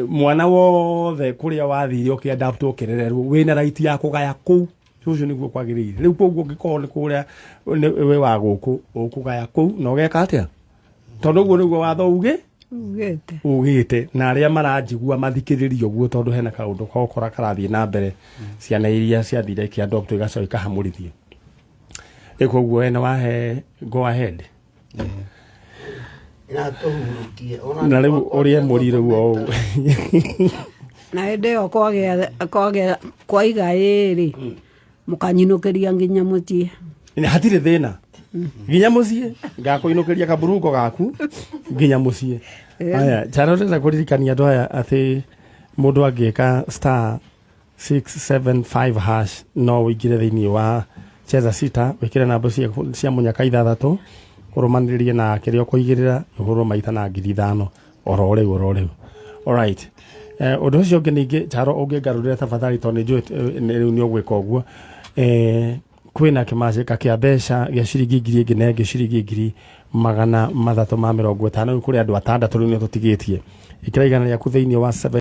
Mwana wothe kũrĩa wathire ũkĩadaptwo ũkĩrererwo, wĩna right ya kũgaya kũu cũcũ nĩguo kwagĩrĩire. Rĩu koguo ũngĩkorwo nĩ kũrĩa wĩ wa gũkũ, ũkũgaya kũu na ũgeka atĩa? Tondũ ũguo nĩguo watho uge Ugĩte. Ugĩte. Na arĩa maranjigua mathikĩrĩrie ũguo, tondũ hena kaũndũ kokora karathiĩ na mbere, ciana iria ciathire ikĩadopt igacoka ikahamũrithio. Rĩu koguo we nĩ wahe go ahead. Natũhurukie. Na rĩu ũrĩe mũri rĩu o ũguo. Na hĩndĩ ĩyo kwagĩa kwaiga ĩrĩ, mũkanyinũkĩria nginya mũciĩ. Nĩ hatirĩ thĩna, nginya mũciĩ ngakũinũkĩria kaburungo gaku nginya mũciĩ. Aya Charo, ndĩrenda kũririkania andũ aya atĩ mũndũ angĩka star 675 hash no ũingĩre thĩinĩ wa cheza sita, wĩkĩre namba cia mũnyaka ithathatũ, ũrũmanĩrĩrie na kĩrĩa ũkũigĩrĩra, ũhũrwo maita na 5,000 oro rĩu oro rĩu. Alright. Ũndũ ũcio ũngĩ ningĩ, Charo, ũngĩngarũrĩra tafadhali, tondũ nĩ njũĩ rĩu nĩ ũgwĩka ũguo. Kwĩna kĩmacĩka kĩa mbeca gĩa ciringi ngiri ĩngĩ na ĩngĩ ciringi 350,000. Rĩu kũrĩ andũ atandatũ rĩu nĩ tũtigĩtie. Ĩkĩra 100 rĩaku thĩinĩ wa 7